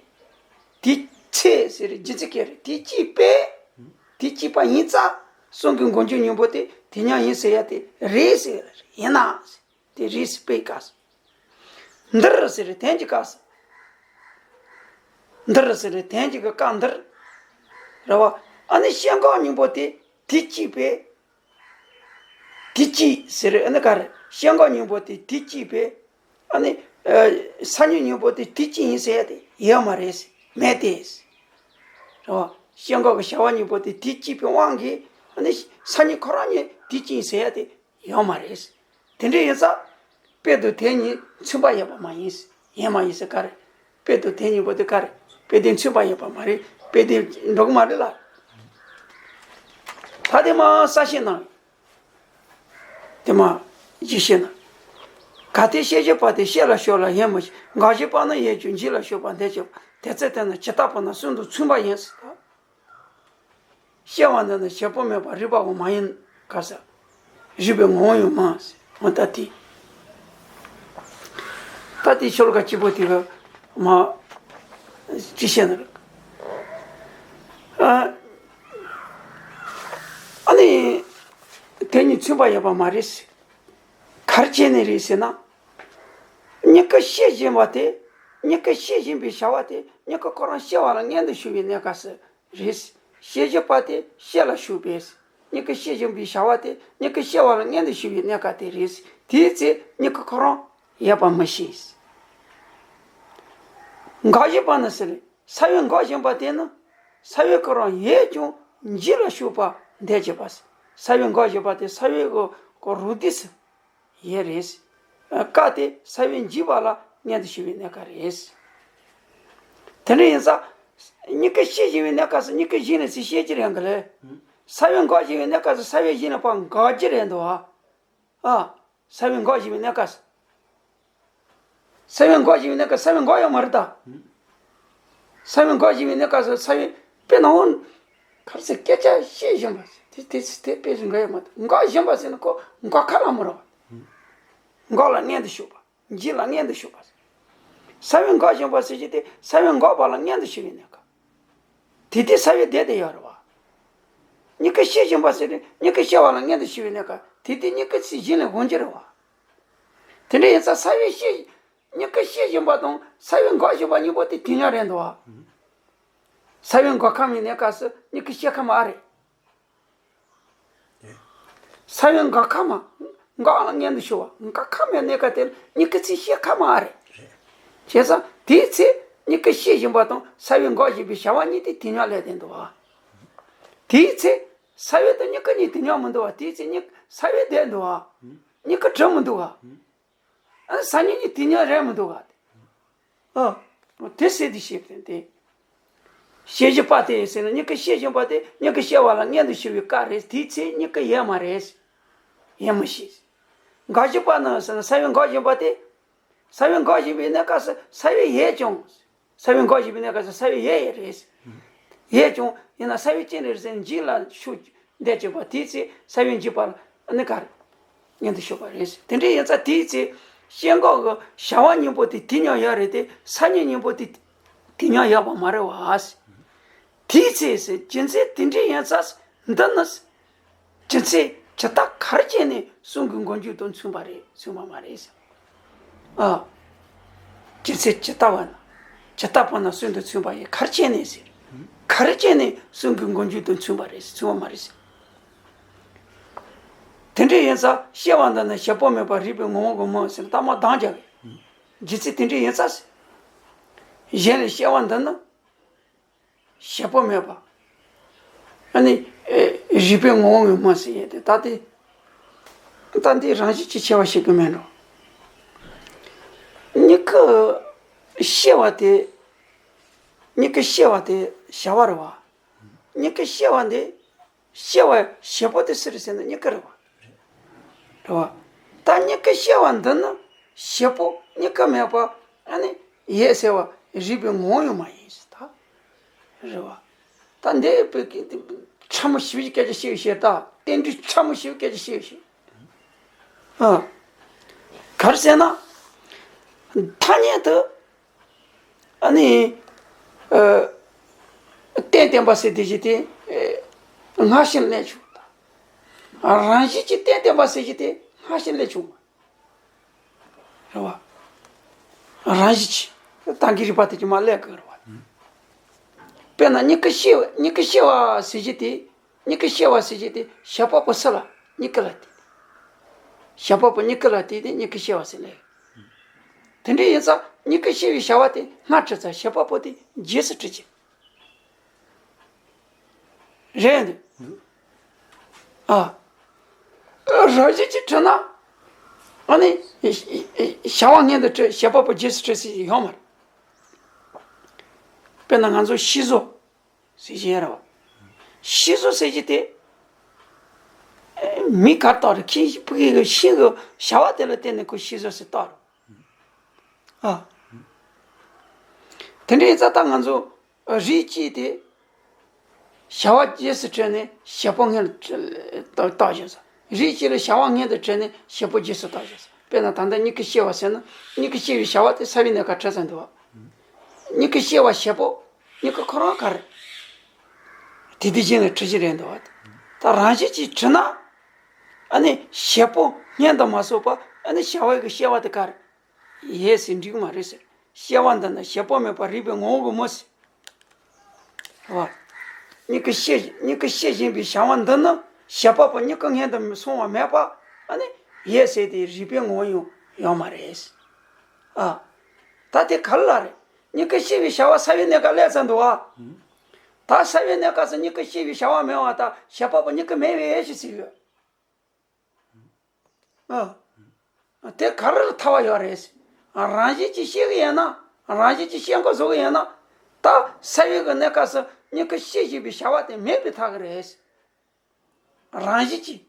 དེ་ཚེ་ཟེར་རྒྱུ་མཚན་ག་རེ། དེ་གཅིག་པས། དེ་གཅིག་པ་ཡིན་ཙང་གསུང་གི་མགོ་མཇུག་གཉིས་པོ་དེ་དེ་མཉམ་ཡིན་ཟེར་ཡ་དེ་རེད་ཟེར། ཡིན་ན་ཟེར། དེ་རེད་ཟེར་དཔེ་སྐབས་སུ། འདིར་ཟེར་དོན་གྱི་སྐབས་སུ། འདིར་ཟེར་དོན་གྱི་གི་སྐབས་འདིར། རེད་བ། ཨ་ནི་ཤེས་འགོག་གཉིས་པོ་དེ་དེ་གཅིག་པས། དེ་གཅིག་ཟེར་ཨ་ནི་ག་རེ། ཤེས་འགོག་གཉིས་པོ་དེ་དེ་གཅིག་པས། ཨ་ནི་ས་མྱུག་གཉིས་པོ་དེ་དེ་གཅིག་ཡིན་ཟེར་ཡ་དེ་ཡོད་མ་རེད་ཟེར། མེད་དེ་ཟེར། རེད་བ། ཤེས་འགོག་གི་བྱ་བ་གཉིས་པོ་དེ་དེ་གཅིག་པའི་དབང་གིས་ཨ་ནི་ས་མྱུག་ཁོ་རང་ཉིད་དེ་གཅིག་ཡིན་ཟེར་ཡ་དེ་ཡོད་མ་རེད། དེ་འདྲ་ཡིན་ཙང་། དཔེ་དང་དོན་གཉིས་མཚུངས་པ་ཡོད་པ་མ་ཡིན། ཡིན་མ་ཡིན་ཟེར་ག་རེ། དཔེ་དང་དོན་གཉིས་པོ་དེ་ག་རེ། དཔེ་དེ་མཚུངས་པ་ཡོད་པ་མ་རེད། དཔེ་དེ་འགྲོ་གི་མ་རེད་ལ། ད་དེ་མ་གསལ་བཤད་གནང་། དེ་མ་ཞིབ་བཤད་གནང་། གལ་ཏེ་ཤེས་བྱེད་པ་དེ་ཤེས་ལ་ཞུགས་ལ་ཡིན་མོད། འགོག་བྱེད་པ་ནི་ཡོད་ཀྱང་འཇིག་ལ་ཞུགས་པ་འདོད་བྱེད་པ། དེ་ཚེ་དེ་ནི་ཇི་ལྟ་བུ་ན་གསུམ་དང་མཚུངས་པ་ཡིན་ཟེར། སྐྱེ་བ་འདི་ནི་བྱེད་པོ་མེད་པ་རིག་པའོ་མ་ཡིན་ག་ས། རིག་པའི་ངོ་བོ་ཡང་མིན། འོ་ད་དེ། ད་དེ་ཤོ་ལོ་ཀ་གཅིག་པོ་དེ་ག་མ་ཅི་བཤད་ན་རེད། ཨ་ཨ་ནི་དེ་གཉིས་མཚུངས་པ་ཡོད་པ་མ་རེད། ག་རེ་བྱས་ནས་རེད་ཟེར་ན། མྱུ་གུ་སྐྱེ་བཞིན་པ་དེ། མྱུ་གུ་སྐྱེ་བཞིན་པའི་བྱ་བ་དེ་མྱུ་གུ་ཁོ་རང་སྐྱེ་བ་ལ་མངོན་དུ་ཞུགས་པའི་གནས་སྐབས་སུ། རེད། ཤེས་བྱེད་པ་དེ་ཤེས་ལ་ཞུགས་པས། མྱུ་གུ་སྐྱེ་བཞིན་པའི་བྱ་བ་དེ་མྱུ་གུ་སྐྱེ་བ་ལ་མངོན་དུ་ཞུགས་པའི་གནས་སྐབས་དེ་རེད། དེའི་ཚེ་མྱུ་གུ་ཁོ་རང་ཡོད་པ་མི་ཤེས། འགོག་བྱེད་པ་ནི་ཟེར། ས་བོན་འགོག་བཞིན་པ་དེ་ནི་ས་བོན་ཁོ་རང་ཡོད་ཀྱང་འཇིག་ལ་ཞུགས་པ་འདོད་བྱེད་པ། ས་བོན་འགོག་བཞིན་པ་དེ་ས་བོན་གྱི་རུ་སྡེ་སུ་ཡོད་རེད། སྐབས་དེ་ས་བོན་འཇིག་པ་ལ་མངོན་དུ་ཞུགས་པའི་གནས་སྐབས་རེད། དེ་འདྲ་ཡིན་ཙང་ མྱུ་གུ་སྐྱེ་བཞིན་པའི་གནས་སྐབས་སུ་མྱུ་གུ་གཞན་ལ་ཚིག་སྐྱེ་རྒྱུ་རེད་གི་ལེ། ས་བོན་འགོག་བཞིན་པའི་གནས་སྐབས་སུ་ས་བོན་གཞན་ལ་ཕར་འགོག་རྒྱུ་རེད་འདུག་ཨ། ཨ། ས་བོན་འགོག་བཞིན་པའི་གནས་སྐབས་སུ། ས་བོན་འགོག་བཞིན་པའི་གནས་སྐབས་ས་བོན་འགོག་ཡོད་མ་རེད་ད། ས་བོན་འགོག་བཞིན་པའི་གནས་སྐབས་སུ་ས་བོན་དཔེར་ན་འོ། ག་རེ་ཟེར། སྐད་ཆ་བཤད་བཞིན་པ་དེ་དེ་དེ་དཔེ་ཞིག་འགོག་ཡོད་མ་རེད། འགོག་བཞིན་པ་ཟེར་ན་ཁོ་འགོག་ཁ་ལ་མི་རུང་བ། འགོག་ལ་མངོན་དུ་ཞུགས་པ། འཇིག་ལ་མངོན་དུ་ཞུགས་པ། ས་བོན་འགོག་བཞིན་པ་ཟེར་གྱི་དེ་ས་བོན་འགོག་པ་ལ་མངོན་དུ་ཞུགས་པའི་གནས་སྐབས། དེ་དུས་ས་བོན་བསྡད་དེ་ཡོད་རེད་བ། མྱུ་གུ་སྐྱེ་བཞིན་པ་ཟེར་དུས་མྱུ་གུ་སྐྱེ་བ་ལ་མངོན་དུ་ཞུགས་པའི་གནས་སྐབས་དེ་དུས་མྱུ་གུ་ཚིག་གཞན་ལ་འོང་རྒྱུ་རེད་བ། དེ་འདྲ་ཡིན་ཙང་ས་བོན་སྐྱེ། མྱུ་གུ་སྐྱེ་བཞིན་པ་དང་ས་བོན་འགོག་བཞིན་པ་གཉིས་པོ་དེ་དུས་མཉམ་རེད་འདུག་བ། ས་བོན་འགོག་ཁ་མའི་གནས་སྐབས་སུ་མྱུ་གུ་སྐྱེ་ཁ་མ་རེད། ས་བོན་འགོག་ཁ་མ། འགོག་ལ་མངོན་དུ་ཞུགས་པ། འགོག་ཁ་མའི་གནས་སྐབས་དེ་ལ་མྱུ་གུ་ཚིག་སྐྱེ་ཁ་མ་རེད། བྱས་ཙང་དེའི་ཚེ་མྱུ་གུ་སྐྱེ་བཞིན་པ་དང་ས་བོན་འགོག་བཞིན་པའི་བྱ་བ་གཉིས་དེ་དུས་མཉམ་སླེབས་བསྡད་འདུག་བ། དེའི་ཚེ་ས་བོན་དང་མྱུ་གུ་གཉིས་དུས་མཉམ་མི་འདུག་བ། དེའི་ཚེ་མྱུ་ས་བོན་བསྡད་འདུག་བ། མྱུ་གུ་གྲུབ་མི་འདུག་བ། ཨ་ནི་སང་ཉིན་གྱི་དུས་མཉམ་རེད་མི་འདུག་ག། ཨ། དེ་ཟེར་དུས་ཤེས་པ་དེ། སྐྱེ་བཞི་པ་དེ་ཟེར་ན་མྱུ་གུ་སྐྱེ་བཞིན་པ་དེ་མྱུ་གུ་སྐྱེ་བ་ལ་མངོན་དུ་ཞུགས་པའི་སྐབས་རེད། དེའི་ཚེ་མྱུ་གུ་ཡོད་མ་རེད། ཡིན་མི་ཤེས། འགོག་བཞི་པ་ནི་ཟེར་ན་ས་བོན་འགོག་བཞིན་པ་དེ། ས་བོན་འགོག་བཞིན་པའི་གནས་སྐབས་སུ་ས་བོན་ཡོད་ཀྱང་། ས་བོན་འགོག་བཞིན་པའི་གནས་སྐབས་སུ་ས་བོན་ཡོད་ཡོད་རེད། ཡོད་ཀྱང་ཡིན་ན་ས་བོན་ཅི་འདྲ་རེད་ཟེར་ན་འཇིག་ལ་ཞུགས་བསྡད་ཀྱི་བ། དེའི་ཚེ་ས་བོན་འཇིག་པ་ལ་ནི་ག་རེ། མངོན་དུ་ཞུགས་པ་རེད། དེ་འདྲ་ཡིན་ཙང་དེའི་ཚེ་སྐྱེ་འགོག་གི་བྱ་བ་གཉིས་པོ་དེ་དུས་མཉམ་ཡོད་རེད་དེ་སང་ཉིན་གཉིས་པོ་དེ་དུས་མཉམ་ཡོད་པ་མ་རེད་བ། དེའི་ཚེ་ཟེར་རྒྱུ་མཚན་དེ་འདྲ་ཡིན་ཙང་འདི་ནི། རྒྱུ་མཚན་ཇི་ལྟ་གར་བྱས་ནས་གསུང་གི་མགོ་མཇུག་ཏུ་མཚུངས་པ་རེད་མཚུངས་པ་མ་རེད་ཟེར། ཨ། རྒྱུ་མཚན་ཇི་ལྟ་བ་ན། ཇི་ལྟ་བུ་ན་གསུང་དུ་མཚུངས་པ་ཡིན། གར་བྱས་ནས་ཟེར། གར་བྱས་ནས་གསུང་གི་མགོ་མཇུག་ཏུ་མཚུངས་པ་རེད་ཟེར་མཚུངས་པ་མ་རེད་ཟེར། དེ་འདྲ་ཡིན་ཙང་སྐྱེ་བ་འདི་ནི་བྱེད་པོ་མེད་པ་རིགས་པའི་ངོ་བོ་གི་མིང་ཟེར་ལྟ་མ་འདང་རྒྱག་གི། རྒྱུ་མཚན་དེ་འདྲ་ཡིན་ཙང་ཟེར། གཞན་ལས་སྐྱེ་བ་འདི་ནི། བྱེད་པོ་མེད་པ། ཨ་ནི། ཨེ། རིགས་པའི་ངོ་བོ་ངོ་མ་ཟེར་ཡས་དེ་ད་དེ། ད་འདི་རང་བཞིན་གྱིས་སྐྱེ་བ་ཞིག་གི་མེད་འགྲོ། མྱུ་གུ་སྐྱེ་བ་དེ། མྱུ་གུ་སྐྱེ་བ་དེ་བྱ་བ་རེད་བ། མྱུ་གུ་སྐྱེ་བ་འདི། སྐྱེ་བ་བྱེད་པོ་དེ་སུ་རེད་ཟེར་ན་མྱུ་གུ་རེད་བ། རེད་བ། ད་མྱུ་གུ་སྐྱེ་བ་འདི་ནི་བྱེད་པོ་མྱུ་གུ་མེད་པ་ཨ་ནི་ཡོད་ཟེར་བ་རིགས་པའི་ངོ་བོ་ཡང་མ་ཡིན་ཟེར་ད། རེད་བ། ད་འདི་བོད་ཀྱི་ཕྲ་མོ་ཞིབ་ཀྱི་སྐད་ཆ་བཤད་བཤད་ད་རྟེན་འབྲེལ་ཕྲ་མོ་ཞིབ་སྐད་ཆ་བཤད་བཤད། ཨ། ག་རེ་ཟེར་ན། ཐ་སྙད་དུ། ཨ་ནི། ཨ། རྟེན་བརྟེན་པ་ཟེར་དེ་ཞིག་དེ། སྔ་ཕྱི་སླེབས་བྱུང་། རང་བཞིན་གྱིས་རྟེན་བརྟེན་པ་ཟེར་ཞིག་དེ་སྔ་ཕྱི་སླེབས་བྱུང་། རེད་བ། རང་བཞིན་གྱིས་ད་གིན་རིགས་པ་དེ་ཅིག་མ་སླེབས་གི་རེད་བ། དཔེར་ན་མྱུ་གུ་སྐྱེ་མྱུ་གུ་སྐྱེ་བ་ཟེར་ཞིག་དེ། མྱུ་གུ་སྐྱེ་བ་ཟེར་ཞིག་དེ་བྱེད་པ་པོ་སུ་ལ་མྱུ་གུ་ལ་བརྟེན་ཏེ། བྱེད་པ་པོ་མྱུ་གུ་ལ་བརྟེན་ཏེ་མྱུ་གུ་སྐྱེ་བ་ཟེར་ལེ། དེ་འདྲ་ཡིན་ཙང་མྱུ་གུ་སྐྱེ་བའི་བྱ་བ་དེ་སྔ་གྲུབ་ཙང་བྱེད་པ་པོ་དེ་རྗེས་སུ་གྲུབ་ཀྱི། རེད་འདུག་ཨ། རང་བཞིན་གྱིས་གྲུབ་ན། ཨ་ནི། བྱ་བ་སྔོན་དུ་གྲུབ་བྱེད་པ་པོ་རྗེས་སུ་གྲུབ་ཟེར་ཡོད་མ་རེད། དཔེར་ན་ང་ཚོ་ཤིང་བཟོ། ཟེར་གྱི་ཡོད་རེད་བ། ཤིང་བཟོ་ཟེར་གྱི་དེ། མི་གར་བཏགས་རེད། ཁྱི་ཕ་གི་གི་ཤིང་གི་བྱ་བ་དེ་ལ་བརྟེན་ནས་ཁོ་ཤིང་བཟོ་ཟེར་བཏགས་རེད། ཨ། དེ་འདྲ་ཡིན་ཙང་ད་ང་ཚོ་རིགས་གཅིག་དེ། བྱ་བ་རྗེས་སུ་གྲུབ་ནས་བྱེད་པོ་སྔོན་ལ་བཏགས་བཞག་ས། རིགས་གཅིག་ལ་བྱ་བ་སྔོན་དུ་གྲུབ་ནས་བྱེད་པོ་རྗེས་སུ་བཏགས་བཞག་ས། དཔེར་ན་ད་ལྟ་མྱུ་གུ་སྐྱེ་བ་ཟེར་ན་མྱུ་གུ་སྐྱེ་བའི་བྱ་བ་དེ་ས་བོན་ནས་ག་གྲུབ་ཙམ་འདུག་བ། མྱུ་གུ་སྐྱེ་བ་བྱེད་པོ། མྱུ་གུ་ཁོ་རང་ག་རེ། དེ་དུས་རྒྱུན་ལ་གྲུབ་ཀྱི་རེད་འདུག་བ། ད་རང་བཞིན་གྱིས་གྲུབ་ན། ཨ་ནི་བྱེད་པོ་སྔོན་དུ་མ་སོང་བ་ཨ་ནི་བྱ་བའི་གི་སྐྱེ་བ་དེ་ག་རེ། ཡོད་ཟེར་འགྲིག་མ་རེད་ཟེར། སྐྱེ་བ་འདི་ནི་བྱེད་པོ་མེད་པ་རིགས་པའི་ངོ་བོ་གི་མིང་ཟེར། བ། མྱུ་གུ་སྐྱེ་མྱུ་གུ་སྐྱེ་བཞིན་པའི་བྱ་བ་འདི་ནི་བྱེད་པ་པོ་མྱུ་གུ་སྔོན་དུ་སོང་བ་མེད་པ་ཨ་ནི་ཡོད་ཟེར་དེ་རིགས་པའི་ངོ་བོ་ཡང་ཡོད་མ་རེད། ཨ། ད་དེ་ག་རེ་ལ་རེད། མྱུ་གུ་སྐྱེ་བའི་བྱ་བ་ས་བོན་ནས་ག་སླེབས་ཚར་འདུག་བ། ད་ས་བོན་ནས་ག་ས་མྱུ་གུ་སྐྱེ་བའི་བྱ་བ་མེད་པ་ད་བྱེད་པ་པོ་མྱུ་གུ་མེད་པའི་ཞིག་ཟེར་ཡོད། ཨ། དེ་ག་རེ་ལ་ཐལ་བ་ཡོད་རེད། རང་བཞིན་གྱིས་སྐྱེ་གི་ཡིན་ན། རང་བཞིན་གྱིས་སྐྱེ་འགོ་བཟོ་གི་ཡིན་ན། ད་སྲ་བའི་གི་གནས་སྐབས་སུ་མྱུ་གུ་སྐྱེ་བཞིན་པའི་བྱ་བ་དེ་མེད་པའི་ཐག་གི་རེད། རང་བཞིན་གྱིས།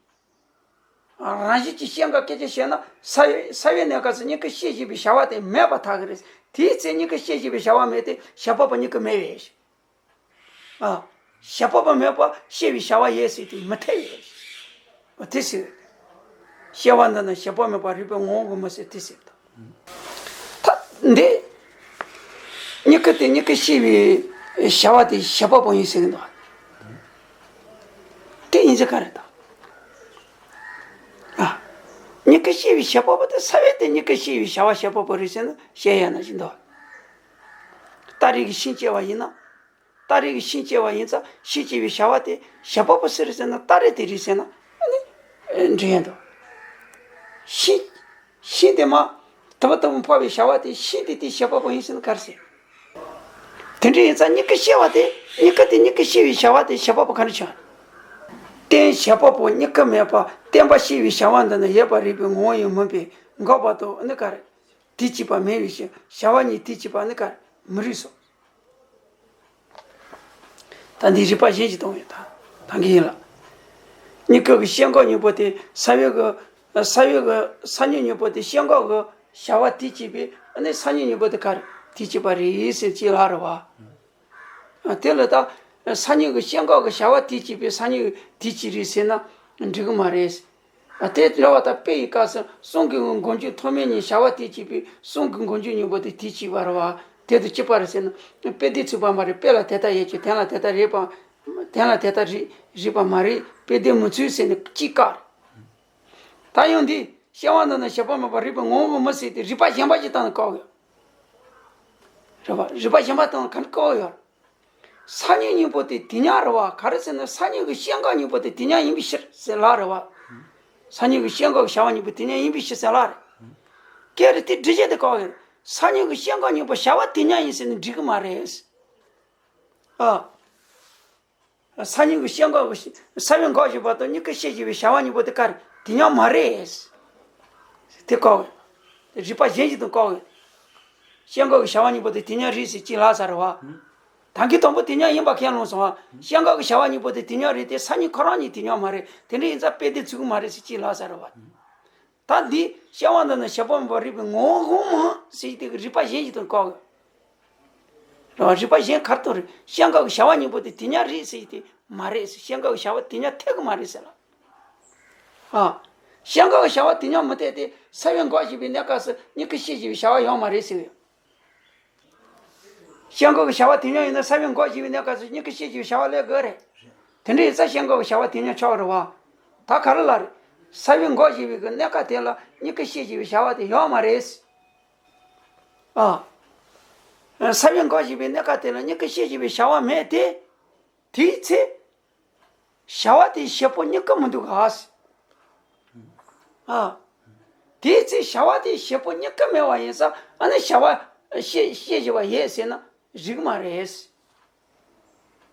རང་བཞིན་གྱིས་སྐྱེ་འགག་སྐད་ཅིག་བྱས་ན་སྲ་བའི་སྲ་བའི་གནས་སྐབས་སུ་མྱུ་གུ་སྐྱེ་བཞིན་པའི་བྱ་བ་དེ་མེད་པ་ཐག་གི་རེད། དེའི་ཚེ་མྱུ་གུ་སྐྱེ་བཞིན་པའི་བྱ་བ་མེད་དེ་བྱེད་པ་པོ་མྱུ་གུ་མེད་པས། ཨ། བྱེད་པ་པོ་མེད་པ་སྐྱེ་བའི་བྱ་བ་ཡོད་ཟེར་དེ་མི་འཐད་ཡོད། དེ་ཟེར། སྐྱེ་བ་འདི་ནི་བྱེད་པ་མེད་པ་རིགས་པའི་ངོ་བོ་གི་མི་ཟེར་དེ་ཟེར་དང་། ད་འདི། མྱུ་གུ་དེ་མྱུ་གུ་སྐྱེ་བའི་བྱ་བ་དེ་བྱེད་པ་པོ་ཡིན་ཟེར་གི་འདུག་དེ་ཡིན་ཚེ་ག་རེ་དང་། ཨ། མྱུ་གུ་སྐྱེ་བའི་བྱེད་པ་པོ་དེ་སྲ་བས་དེ་མྱུ་གུ་སྐྱེ་བའི་བྱ་བ་བྱེད་པ་པོ་རེད་ཟེར་ན་བཤད་ཡ་ན་བཞིན་འདུག་སྟ་རེ་གི་ཤིང་སྐྱེ་བ་ཡིན་ན། སྟ་རེ་གི་ཤིང་སྐྱེ་བ་ཡིན་ཙང་ཤིང་སྐྱེ་བའི་བྱ་བ་དེ་བྱེད་པ་པོ་སུ་རེད་ཟེར་ན་སྟ་རེ་དེ་རེད་ཟེར་ན་ཨ་ནི་འགྲིག་ཡ་འདུག་ཤིང་། ཤིང་དེ་མ་དུམ་བུ་དུམ་བུ་འཕོ་བའི་བྱ་བ་དེ་ཤིང་དེ་དེ་བྱེད་པ་པོ་ཡིན་ཟེར་ན་ག་རེ་ཟེར། དེ་འདྲ་ཡིན་ཙང་མྱུ་གུ་སྐྱེ་བ་དེ་མྱུ་གུ་དེ་མྱུ་གུ་སྐྱེ་བའི་བྱ་བ་དེ་བྱེད་པ་པོ་ག་འདྲ་བྱུང་། རྟེན་བྱེད་པ་པོ་མྱུ་གུ་མེད་པ་བརྟེན་པ་སྐྱེ་བའི་བྱ་བ་འདི་ནི་ཡོད་པར་རིགས་པའི་ངོ་བོ་ཡང་མིན་པས་འགོག་པ་དང་ནི་ག་རེ། དུས་གཅིག་པ་མེད་པའི་ཕྱིར་བྱ་བ་གཉིས་དུས་གཅིག་པ་ནི་ག་རེ་མི་རིགས་སོ། ད་འདི་རིགས་པ་གཞན་ཞིག་གཏོང་ཡོད་ད། ད་གིན་ཡིན་ལ། མྱུ་གུ་གི་སྐྱེ་འགག་གཉིས་པོ་དེ་སྲ་བའི་གི། སྲ་བའི་གི་སང་ཉིན་གཉིས་པོ་དེ་སྐྱེ་འགག་གི་བྱ་བ་དུས་གཅིག་པའི་ཨ་ནི་སང་ཉིན་གཉིས་པོ་དེ་ག་རེ་དུས་གཅིག་པ་རེད་ཟེར་གྱི་ལ་རེད་བ། ཨ། དེ་ལ་ད་སང་ཉིན་གི་སྐྱེ་འགག་གི་བྱ་བ་དུས་གཅིག་པའི་སང་ཉིན་དུས་གཅིག་རེད་ཟེར་ན་འགྲིག་གི་མ་རེད། ཨ། དེ་འདྲ་བ་ད་དཔེ་ཡི་སྐབས་སུ་གསུང་གི་མགོ་མཇུག་ཐོག་མའི་གཉིས་བྱ་བ་དུས་གཅིག་པའི་གསུང་གི་མགོ་མཇུག་གཉིས་པོ་དེ་དུས་གཅིག་པ་རེད་བ། དེ་དང་གཅིག་པ་རེད་ཟེར་ན་དཔེ་དེ་ཚུགས་པ་མ་རེད། དཔེ་ལ་དེ་ལྟར་ཡོད་ཀྱི་དོན་ལ་དེ་ལྟར་རེད་པ། དོན་ལ་དེ་ལྟར་རེད་རེད་པ་མ་རེད། དཔེ་དེ་མི་ཚུགས་ཟེར་ནས་གཅིག་བཀག་རེད། ད་ཡང་འདི་སྐྱེ་བ་འདི་ནི་བྱེད་པ་མེད་པ་རིགས་པའི་ངོ་བོ་མི་ཟེར་ཏེ་རིགས་པ་གཞན་པ་ཞིག་བཏང་ནས་བཀག་ཡོད། རེད་པ། རིགས་པ་གཞན་པ་བཏང་ནས་ག་འདྲ་བཀག་ཡོད། སང་ཉིན་གཉིས་པོ་དེ་དུས་མཉམ་རེད་བ། ག་རེ་ཟེར་ན་སང་ཉིན་གྱི་སྐྱེ་འགག་གཉིས་པོ་དེ་དུས་མཉམ་ཡིན་པའི་ཕྱིར་ཟེར་ལབ་རེད་བ། སང་ཉིན་གྱི་སྐྱེ་འགག་གི་བྱ་བ་གཉིས་པོ་དུས་མཉམ་ཡིན་པའི་ཕྱིར་ཟེར་ལབ་རེད། སྐད་རེད་དེ་འགྲེལ་བྱེད་དེ་བཀག་ཡོད། སང་ཉིན་གྱི་སྐྱེ་འགག་གཉིས་པོ་བྱ་བ་དུས་མཉམ་ཡིན་ཟེར་ནས་འགྲིག་གི་མ་རེད། ཨ། སང་ཉིན་གྱི་སྐྱེ་འགག་གི་སྲ་བས་འགོག་བཞིན་པ་དང་མྱུ་གུ་སྐྱེ་བཞིན་པའི་བྱ་བ་གཉིས་པོ་དེ་ག་རེ་དུས་མཉམ་མ་རེད། དེ་བཀག་ཡོད། རིགས་པ་གཞན་ཞིག་དང་བཀག་ཡོད། སྐྱེ་འགག་གི་བྱ་བ་གཉིས་པོ་དེ་དུས་མཉམ་རེད་ཟེར་གྱི་ལབ་ས་རེད་བ། ད་གིན་དང་པོ་དུས་མཉམ་ཡིན་པ་ཁས་བླངས་སོང་བ། སྐྱེ་འགག་གི་བྱ་བ་གཉིས་པོ་དེ་དུས་མཉམ་རེད་དེ་སང་ཉིན་ཁོ་རང་གཉིས་དུས་མཉམ་མ་རེད། དེ་འདྲ་ཡིན་ཙང་དཔེ་དེ་ཚུགས་ཀྱི་མ་རེད་ཟེར་གྱི་ལབ་ས་རེད་བ། ད་འདི་སྐྱེ་བ་འདི་ནི་བྱེད་པ་མེད་པ་རིགས་པའི་ངོ་བོ་ངོ་མ་ཟེར་གྱི་དེ་གི་རིགས་པ་གཞན་ཞིག་དང་བཀག་ཡོད། རེད་བ། རིགས་པ་གཞན་ག་རེ་དང་རེད། སྐྱེ་འགག་གི་བྱ་བ་གཉིས་པོ་དེ་དུས་མཉམ་རེད་ཟེར་གྱི་དེ་མ་རེད་ཟེར། སྐྱེ་འགག་གི་བྱ་བ་དུས་མཉམ་འཐད་གི་མ་རེད་ཟེར་ལ། ཨ། སྐྱེ་འགག་གི་བྱ་བ་དུས་མཉམ་མི་འཐད་དེ་སྲ་བས་འགོག་བཞིན་པའི་གནས་སྐབས་སུ་མྱུ་གུ་སྐྱེ་བཞིན་པའི་བྱ་བ་ཡོད་མ་རེད་ཟེར་གི་ཡོད། སྐྱེ་འགག་གི་བྱ་བ་དུས་མཉམ་ཡིན་ན་སྲ་བས་འགོག་བཞིན་པའི་གནས་སྐབས་སུ་མྱུ་གུ་སྐྱེ་བཞིན་པའི་བྱ་བ་སླེབས་དགོས་རེད། དེ་འདྲ་ཡིན་ཙང་སྐྱེ་འགག་གི་བྱ་བ་དུས་མཉམ་ཆགས་རེད་བ། ད་ག་རེ་ལབ་རེད། སྲ་བས་འགོག་བཞིན་པའི་གི་གནས་སྐབས་དེ་ལ་མྱུ་གུ་སྐྱེ་བཞིན་པའི་བྱ་བ་དེ་ཡོད་མ་རེད། ཨ། སྲ་བས་འགོག་བཞིན་པའི་གནས་སྐབས་དེ་ལ་མྱུ་གུ་སྐྱེ་བཞིན་པའི་བྱ་བ་མེད་དེ། དེའི་ཚེ། བྱ་བ་དེའི་བྱེད་པོ་མྱུ་གུ་མི་འདུག་ག་ཨ། དེའི་ཚེ་བྱ་བ་དེའི་བྱེད་པོ་མྱུ་གུ་མེད་པ་ཡིན་ཙང་ཨ་ནི་བྱ་བ་སྐྱེ་སྐྱེ་བཞིན་པ་ཡོད་ཟེར་ན་རིགས་མ་རེད།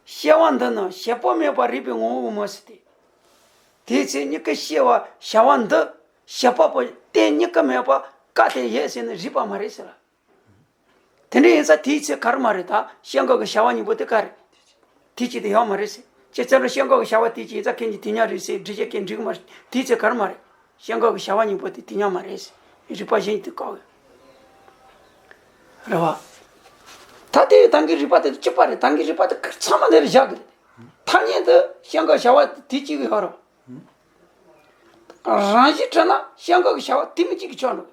སྐྱེ་བ་འདི་ནི་བྱེད་པོ་མེད་པ་རིགས་པའི་ངོ་བོ་མི་ཟེར་ཏེ། དེའི་ཚེ་མྱུ་གུ་སྐྱེ་བ་བྱ་བ་འདི་བྱེད་པ་པོ་རྟེན་མྱུ་གུ་མེད་པ་སྐབས་དེ་ཡོད་ཟེར་ན་རིགས་པ་མ་རེད་ཟེར་ལ། དེ་འདྲ་ཡིན་ཙང་དེའི་ཚེ་ག་རེ་མ་རེད་ད། སྐྱེ་འགག་གི་བྱ་བ་གཉིས་པོ་དེ་ག་རེ། དུས་གཅིག་ཏུ་ཡོད་མ་རེད་ཟེར། ཅེས་ཙམ་རེ་སྐྱེ་འགག་གི་བྱ་བ་དུས་གཅིག་ཡིན་ཙང་ཁྱེད་ཀྱིས་དུས་མཉམ་རེད་ཟེར་འགྲེལ་བཤད་མཁན་འགྲིག་མ་རེད། དེའི་ཚེ་ག་རེ་མ་རེད། སྐྱེ་འགག་གི་བྱ་བ་གཉིས་པོ་དེ་དུས་མཉམ་མ་རེད་ཟེར། རིགས་པ་གཞན་གྱིས་དེ་བཀག་ཡོད། རེད་བ། ད་དེ་ད་གིན་རིགས་པ་དེ་གཅིག་པ་རེད། ད་གིན་རིགས་པ་དེ་ཚང་མ་འདི་ལ་བཞག་གི་རེད། ཐ་སྙད་དུ་སྐྱེ་འགག་བྱ་བ་དུས་གཅིག་གི་ཡོད་རེད། རང་བཞིན་དྲན་ན་སྐྱེ་འགག་གི་བྱ་བ་དུས་མི་གཅིག་གི་ཆོག་འགྲོ།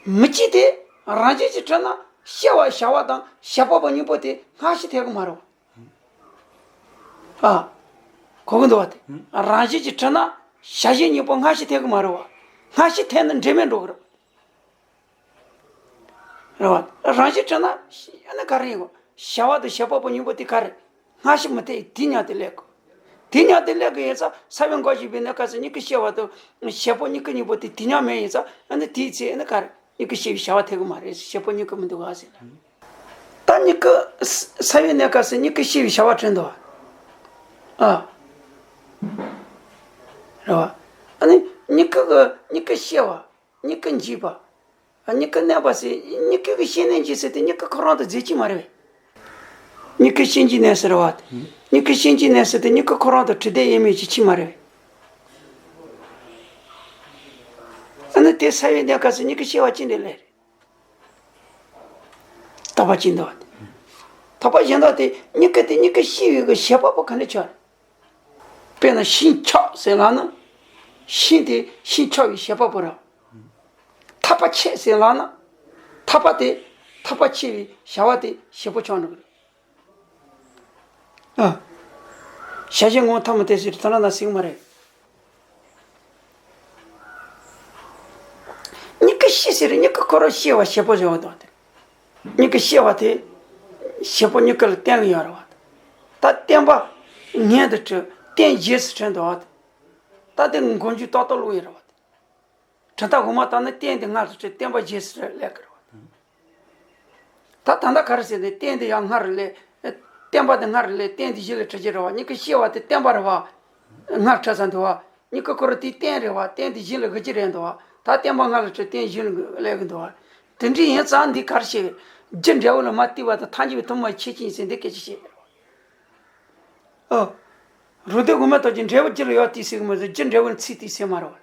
མི་གཅིག་དེ་རང་བཞིན་གྱིས་དྲན་ན་སྐྱེ་བ་བྱ་བ་དང་བྱེད་པ་པོ་གཉིས་པོ་དེ་སྔ་ཕྱི་འཐད་གི་མ་རེད་བ། ཨ། གོ་གི་འདུག་བ་དེ། རང་བཞིན་གྱིས་དྲན་ན་བྱ་བྱེད་གཉིས་པོ་སྔ་ཕྱི་འཐད་གི་མ་རེད་བ། སྔ་ཕྱི་འཐད་ན་འབྲེལ་མེད་འགྲོ་གི་རེད། རེད་བ། རང་བཞིན་དྲན་ན་ཨ་ནི་ག་རེ་ཡིན་གོ། བྱ་བ་དང་བྱེད་པ་པོ་གཉིས་པོ་དེ་ག་རེ། སྔ་ཕྱི་མི་འཐད། དུས་མཉམ་དུ་སླེབས་དགོས། དུས་མཉམ་དུ་སླེབས་དགོས་ཡིན་ཙང་སྲ་བས་འགོག་བཞིན་པའི་གནས་སྐབས་སུ་མྱུ་གུ་སྐྱེ་བ་དང་བྱེད་པོ་མྱུ་གུ་གཉིས་པོ་དེ་དུས་མཉམ་མེད་ཡིན་ཙང་ཨ་ནི་དེའི་ཚེ་ཨ་ནི་ག་རེ། མྱུ་གུ་སྐྱེ་བའི་བྱ་བ་འཐད་གི་མ་རེད། བྱེད་པོ་མྱུ་གུ་མི་འདུག་ག་ཟེར་ལ། ད་མྱུ་གུ་སྲ་བའི་གནས་སྐབས་སུ་མྱུ་གུ་སྐྱེ་བའི་བྱ་བ་དྲན་འདུག་ཨ། རེད་བ། ཨ་ནི་མྱུ་གུ་གི་མྱུ་གུ་སྐྱེ་བ། མྱུ་གུ་འཇིག་པ། མྱུ་གུ་གནས་པ་ཟེར། མྱུ་གུ་གི་བཤེས་གཉེན་གྱིས་ཟེར་དེ་མྱུ་གུ་ཁོ་རང་དུ་རྫས་གཅིག་མ་རེད་པས། མྱུ་གུ་བཤེས་འཇིག་གནས་ཟེར་བ། མྱུ་གུ་བཤེས་འཇིག་གནས་ཟེར་དེ་མྱུ་གུ་ཁོ་རང་དུ་དྲི་ལྡན་གཡེར་མའི་གཅིག་ཆི་མ་རེད་པས། ཨ་ནི་དེ་ས་བའི་གནས་སྐབས་སུ་མྱུ་གུ་ཤེས་པ་ཅི་འདྲ་ལས་རེད། དག་པ་ཅི་འདུག་པ། དག་པ་གཞན་དག་དེ་མྱུ་གུ་དེ་མྱུ་གུ་ཤེས་པའི་གི་བྱེད་པ་པོ་ག་འདྲ་ཆགས་རེད། དཔེར་ན་ཤིང་ཆགས་ཟེར་ལབ་ན། ཤིང་དེ་ཤིང་ཆགས་པའི་བྱེད་པ་པོ་རེད། ཐག་པ་ཆད་ཟེར་ལབ་ན། ཐག་པ་དེ་ཐག་པ་ཆད་པའི་བྱ་བ་དེ་བྱེད་པོ་ཆགས་འགྲོ་གི་རེད། ཨ། བྱ་བྱེད་ངོ་ཐ་མ་དེ་ཟེར་དེ་ལ་ན་ཟིག་མ་རེད། མྱུ་གུ་ཤེས་ཟེར་མྱུ་གུ་ཁོ་རང་ཤེས་པ་བྱེད་པོ་བྱ་བ་དང་དེ། མྱུ་གུ་ཤེས་པ་དེ་བྱེད་པོ་མྱུ་གུ་ལ་བརྟེན་ལ་ཡོད་རེད་བ། ད་བརྟེན་པ་སྔོན་དུ་འཁྲིད་རྟེན་རྗེས་སུ་འཁྲིད་འདུག་བ། ད་དེ་མགོ་མཇུག་ཏག་ཏག་ལོག་ཡོད་རེད་བ། གྲུབ་མཐའ་དབུ་མ་ལྟར་ན་རྟེན་དེ་སྔར་དུ་འཁྲིད་བརྟེན་པ་རྗེས་སུ་སླེབས་ཀྱི་རེད་བ། ད་ད་ལྟ་ག་རེ་ཟེར་ནས་རྟེན་དེ་ཡང་སྔར་སླེབས། བརྟེན་པ་དེ་སྔར་སླེབས་རྟེན་དེ་རྗེས་ལ་འཁྲིད་ཀྱི་རེད་བ། མྱུ་གུ་ཤེས་པ་དེ་བརྟེན་པ་རེད་བ། སྔར་འཁྲིད་ས་འདུག་བ། མྱུ་གུ་ཁོ་རང་དེའི་རྟེན་རེད་བ། རྟེན་དེ་རྗེས་ལ་དགོས་ཀྱི་རེད་འདུག་བ། ད་བརྟེན་པ་སྔར་ལ་འཁྲིད་རྟེན་རྗེས་ལ་སླེབས་ཀྱི་འདུག་བ། དེ་འདྲ་ཡིན་ཙང་འདི་ག་རེ་བྱེད། རྒྱུ་འབྲས་བུ་ལ་མ་ལྟོས་པ་དང་ཐལ་འགྱུར་བའི་ཐུན་མོང་ཁྱད་ཆོས་ཟེར་འདི་སྐད་ཆ་བཤད་ཀྱི་རེད་བ། ཨོ། རང་སྡེ་དབུ་མའི་ཐོག་གི་འབྲས་བུ་རྒྱུ་ལ་ཡང་ལྟོས་ཟེར་གི་མ་ཟད་རྒྱུ་འབྲས་བུ་ལ་ཚུར་ལྟོས་ཟེར་མ་རེད་བ།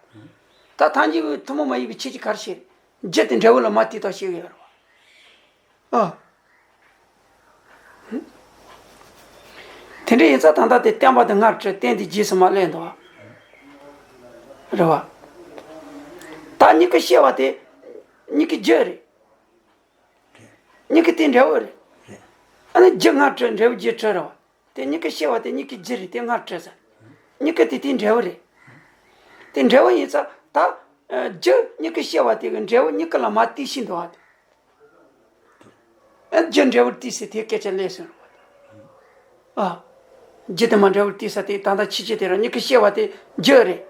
ད་ཐལ་འགྱུར་བའི་ཐུན་མོང་མ་ཡིན་པའི་ཁྱད་ཆོས་ག་རེ་བྱེད། རྒྱུ་དེ་འབྲས་བུ་ལ་མ་ལྟོས་དང་བཤད་གི་ཡོད་རེད་བ། ཨོ། དེ་འདྲ་ཡིན་ཙང་ད་ལྟ་དེ་བརྟེན་པ་དེ་སྔར་འཁྲིད་རྟེན་དེ་རྗེས་སུ་མ་སླེབས་འདུག་བ། རེད་བ། ད་མྱུ་གུ་ཤེས་པ་དེ་མྱུ་གུའི་རྒྱུ་རེད། མྱུ་གུ་དེའི་འབྲས་བུ་རེད། ཨ་ནི་རྒྱུ་སྔར་འཁྲིད་འབྲས་བུ་རྗེས་འཁྲིད་རེད་བ། དེ་མྱུ་གུ་ཤེས་པ་དེ་མྱུ་གུའི་རྒྱུ་རེད། དེ་སྔར་འཁྲིད་ས། མྱུ་གུ་དེ་དེའི་འབྲས་བུ་རེད། དེ་འབྲས་བུ་ཡིན་ཙང་ད། རྒྱུ་མྱུ་གུ་ཤེས་པ་དེ་གི་འབྲས་བུ་མྱུ་གུ་ལ་མ་ལྟོས་ཤིང་འདུག་བ། དེ། རྒྱུ་འབྲས་བུར་ལྟོས་ཟེར་དེའི་སྐད་ཆ་ལས་སོང་། ཨ། རྒྱུ་དེ་མ་འབྲས་བུར་ལྟོས་ས་དེ་ད་ལྟ་ཕྱི་རྒྱུ་དེ་ར་མྱུ་གུ་ཤེས་པ་དེ་རྒྱུ་རེད།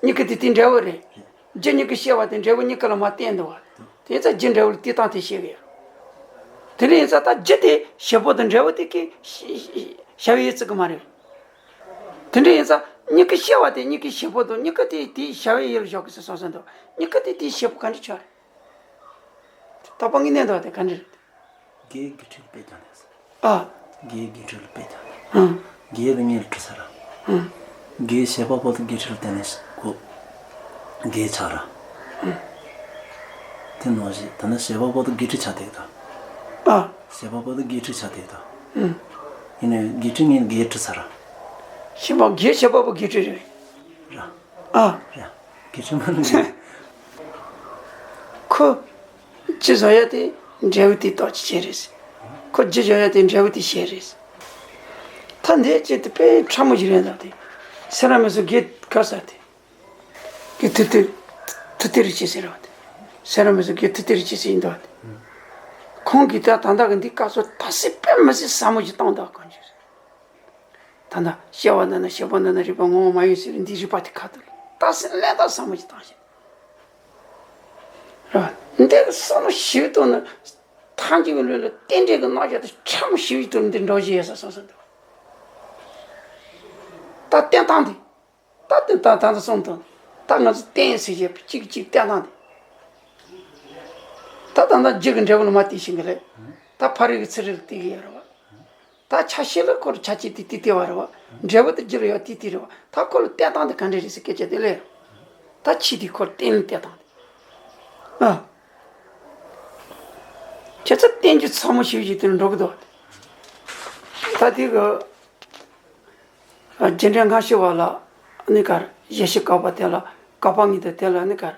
མྱུ་གུ་དེ་དེའི་འབྲས་བུ་རེད། རྒྱུ་མྱུ་གུ་ཤེས་པ་དེ་འབྲས་བུ་མྱུ་གུ་ལ་མ་ལྟོས་འདུག་བ། དེ་ཡིན་ཙང་རྒྱུ་འབྲས་བུར་ལྟོས་སྟངས་དེ་ཤེས་གི་ཡོད། དེ་འདྲ་ཡིན་ཙང་ད་རྒྱུ་དེ་བྱེད་པོ་དང་འབྲས་བུ་དེ་གི་བྱ་བའི་ཡུལ་བརྩི་གི་མ་རེད། དེ་འདྲ་ཡིན་ཙང་མྱུ་གུ་ཤེས་པ་དེ་མྱུ་གུའི་བྱེད་པོ་དང་མྱུ་གུ་དེ་དེའི་བྱ་བའི་ཡུལ་ལ་འཇོག་གི་ཟེར་སོང་ཟིན་འདུག་མྱུ་གུ་དེ་དེའི་བྱེད་པོ་ག་འདྲ་ཆགས་རེད། དོགས་པ་དངོས་གནས་འདུག་དེ་ག་འདྲ་རེད། དགེ་དགེ་ཕྲུག་ལ་དཔེ་བརྒྱབ་ནས། ཨ། དགེ་དགེ་ཕྲུག་ལ་དཔེ་བརྒྱབ་ནས། ཨང་། དགེ་ལ་ངེད་ལ་དྲི་ས་ར། ཨང་། དགེ་བྱེད་པ་པོ་དང་དགེ་ཕྲུག་ལ་དེ་ནས་གོ། དགེ་ཆགས་ར། ཨང་། དེ་ནོ་ཞིག་ད་ནི་བྱེད་པ་པོ་དང་དགེ་ཕྲུག་ཆགས་དེ་ད། ཨ། བྱེད་པ་པོ་དང་དགེ་ཕྲུག་ཆགས་དེ་ད། ཨང་། ཡིན་ནའི་དགེ་ཕྲུག་ངེད་ལ་དགེ་དྲི་ས་ར། བྱེད་པ་དགེ་བྱེད་པ་པོ་དགེ་ཕྲུག་རེད། ར། ཨ། ཡ། དགེ་ཕྲུག་མ་ནི་དགེ། ཁོ། རྒྱུ་བཟོ་ཡ་དེ་འབྲས་བུ་དེ་ལྟོ་ཅི་བྱེད་རེད། ཁོ་རྒྱུ་བཟོ་ཡ་དེ་འབྲས་བུ་དེ་བྱེད་རེད། ད་འདི་ཅི་དེ་དཔེ་ཕྲ་མོ་ཞིག་རེད་ད་དེ། སེ་ར་མི་སུ་དགེ་ག་ས་དེ། དགེ་ཐུ་ཏི། ཐུ་ཏི་རི་ཅི་ཟེར་བ་དེ། སེ་ར་མི་སུ་དགེ་ཐུ་ཏི་རི་ཅི་ཟེར་ཡིན་ད་དེ། ཁོང་གིས་ད་ད་ལྟ་གི་འདི་སྐབས་སུ་ད་སེ་དཔེ་མི་སྲིད་ཟབ་མོ་ཞིག་བཏང་ད་གང་ཅི་ཟེར། ད་ལྟ་སྐྱེ་བ་འདི་ན་བྱེད་པ་འདི་ན་རིག་པ་ངོ་བོ་མ་ཡིན་ཟེར་བའི་འདིའི་རིགས་པ་དེ་ཁ་ཐུག་ལ་ད་སེ་ལན་ད་ཟབ་མོ་ཞིག་བཏང་ཞིག་རེད་བ། འདི་གསུང་ཞིབ་ཏུ་ནི་ཐང་ཅིག་གི་ལུས་ལ་རྟེན་འབྲེལ་གྱི་རྣམ་གཞག་དེ་ཕྲ་མོ་ཞིབ་ཏུ་འདི་འགྲོ་བཞིན་ཡོད་ས་སོང་ཟིན་འདུག་ད་བསྟན་སྟངས་འདི། ད་བསྟན་སྟངས་ད་ལྟ་གསུང་དང་། ད་ང་ཚོ་བསྟན་ཟེར་བྱས་གཅིག་གཅིག་བསྟན་སྟངས་འདི། ད་ད་ལྟ་རྒྱུ་གི་འབྲས་བུ་ལ་མ་བལྟས་ཤིང་གི་རེད། ད་ཕ་རོལ་གྱི་ཚུལ་རིག་ལ་བལྟས་ཀྱི་ཡོད་རེད་བ། ད་ཆ་ཤས་ལ་ཁོ་ལ་ཆ་ཅིག་དེ་དེ་དེ་བ་རེད་བ། འབྲས་བུ་དེ་རྒྱུ་ལ་ཡང་དེ་དེ་རེད་བ། ད་ཁོ་ལ་བསྟན་སྟངས་དེ་ག་འདྲ་རེད་ཟེར་སྐད་ཆ་དེ་ལས། ད་ཆོས་དེ་ཁོ་ལ་བསྟན་ལ་བསྟན་སྟངས་དེ། ཨ། ཁྱེད་ཚོ་བསྟན་རྒྱུ་ཚང་མ་ཞིབ་ཞིབ་དེ་འགྲོ་གི་འདུག་ད་དེ་གི། རྒྱུ་འབྲས་སྔ་ཕྱི་བ་ལ་ཨ་ནི་གར་གཞལ་བྱེད་བཀག་པ་དེ་ལ་བཀག་པ་ཉིད་དུ་དེ་ལ་ཨ་ནི་གར།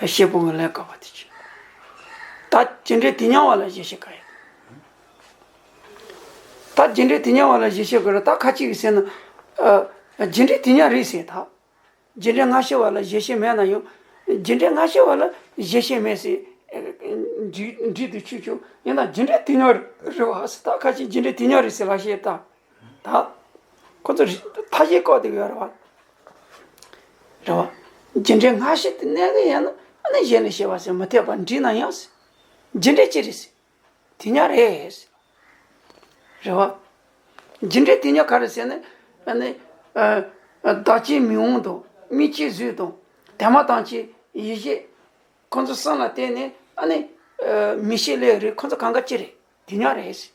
ཤེས་པོ་ངོས་ལེན་དཀའ་བ་དེ་ཅི། ད་རྒྱུ་འབྲས་དེ་མྱོང་བ་ལ་གཞལ་བྱེད་དཀའ་ཡོད། ད་རྒྱུ་འབྲས་དེ་མྱོང་བ་ལ་གཞལ་བྱེད་དགོས་རེད། ད་ཁ་ཅིག་གིས་ཟེར་ན། ཨ། རྒྱུ་འབྲས་དེ་མྱོང་རེད་ཟེར་ད། རྒྱུ་འབྲས་སྔ་ཕྱི་བ་ལ་གཞལ་བྱེད་མེད་ན་ཡང་། རྒྱུ་འབྲས་སྔ་ཕྱི་བ་ལ་གཞལ་བྱེད་མེད་ཟེར། འགྲིག་འགྲིག་ཏུ་ཆུད་ཀྱང་ཡིན་ན་རྒྱུ་འབྲས་དེ་མྱོང་རེད་བ་ཟེར། ད་ཁ་ཅིག་རྒྱུ་འབྲས་དེ་མྱོང་རེད་ཟེར་ལ་བཤད་ད། ད། ཁོ་ཚོ་ཐ་ཤལ་བཀོད་དེ་ཡོད་རེད་བ། རེད་བ། རྒྱུ་འབྲས་སྔ་ཕྱི་དེ་གནས་གི་ཡིན་ན་ཨ་ནི་གཞན་ལས་སྐྱེ་བ་ཟེར་མི་འཐད་པ་འགྲིག་ན་ཡང་ཟེར། རྒྱུ་འབྲས་ཅི་རེད་ཟེར། དེ་ཉག་རེད་ཟེར། རེད་བ། རྒྱུ་འབྲས་དེ་ཉག་ག་རེ་ཟེར་ན་ཨ་ནི། ཨ། བདག་བསྐྱེད་མིག་དབང་དང་མིག་བསྐྱེད་གཟུགས་དང་དེ་མ་དང་ཆེ་ཡིད་བྱེད། ཁོ་ཚོ་གསུམ་ལ་བརྟེན་ནས་ཨ་ནི་མིག་ཤེས་སླེབས་རེད། ཁོ་ཚོ་གང་ག་ཅི་རེད། དེ་ཉག་རེད་ཟེར།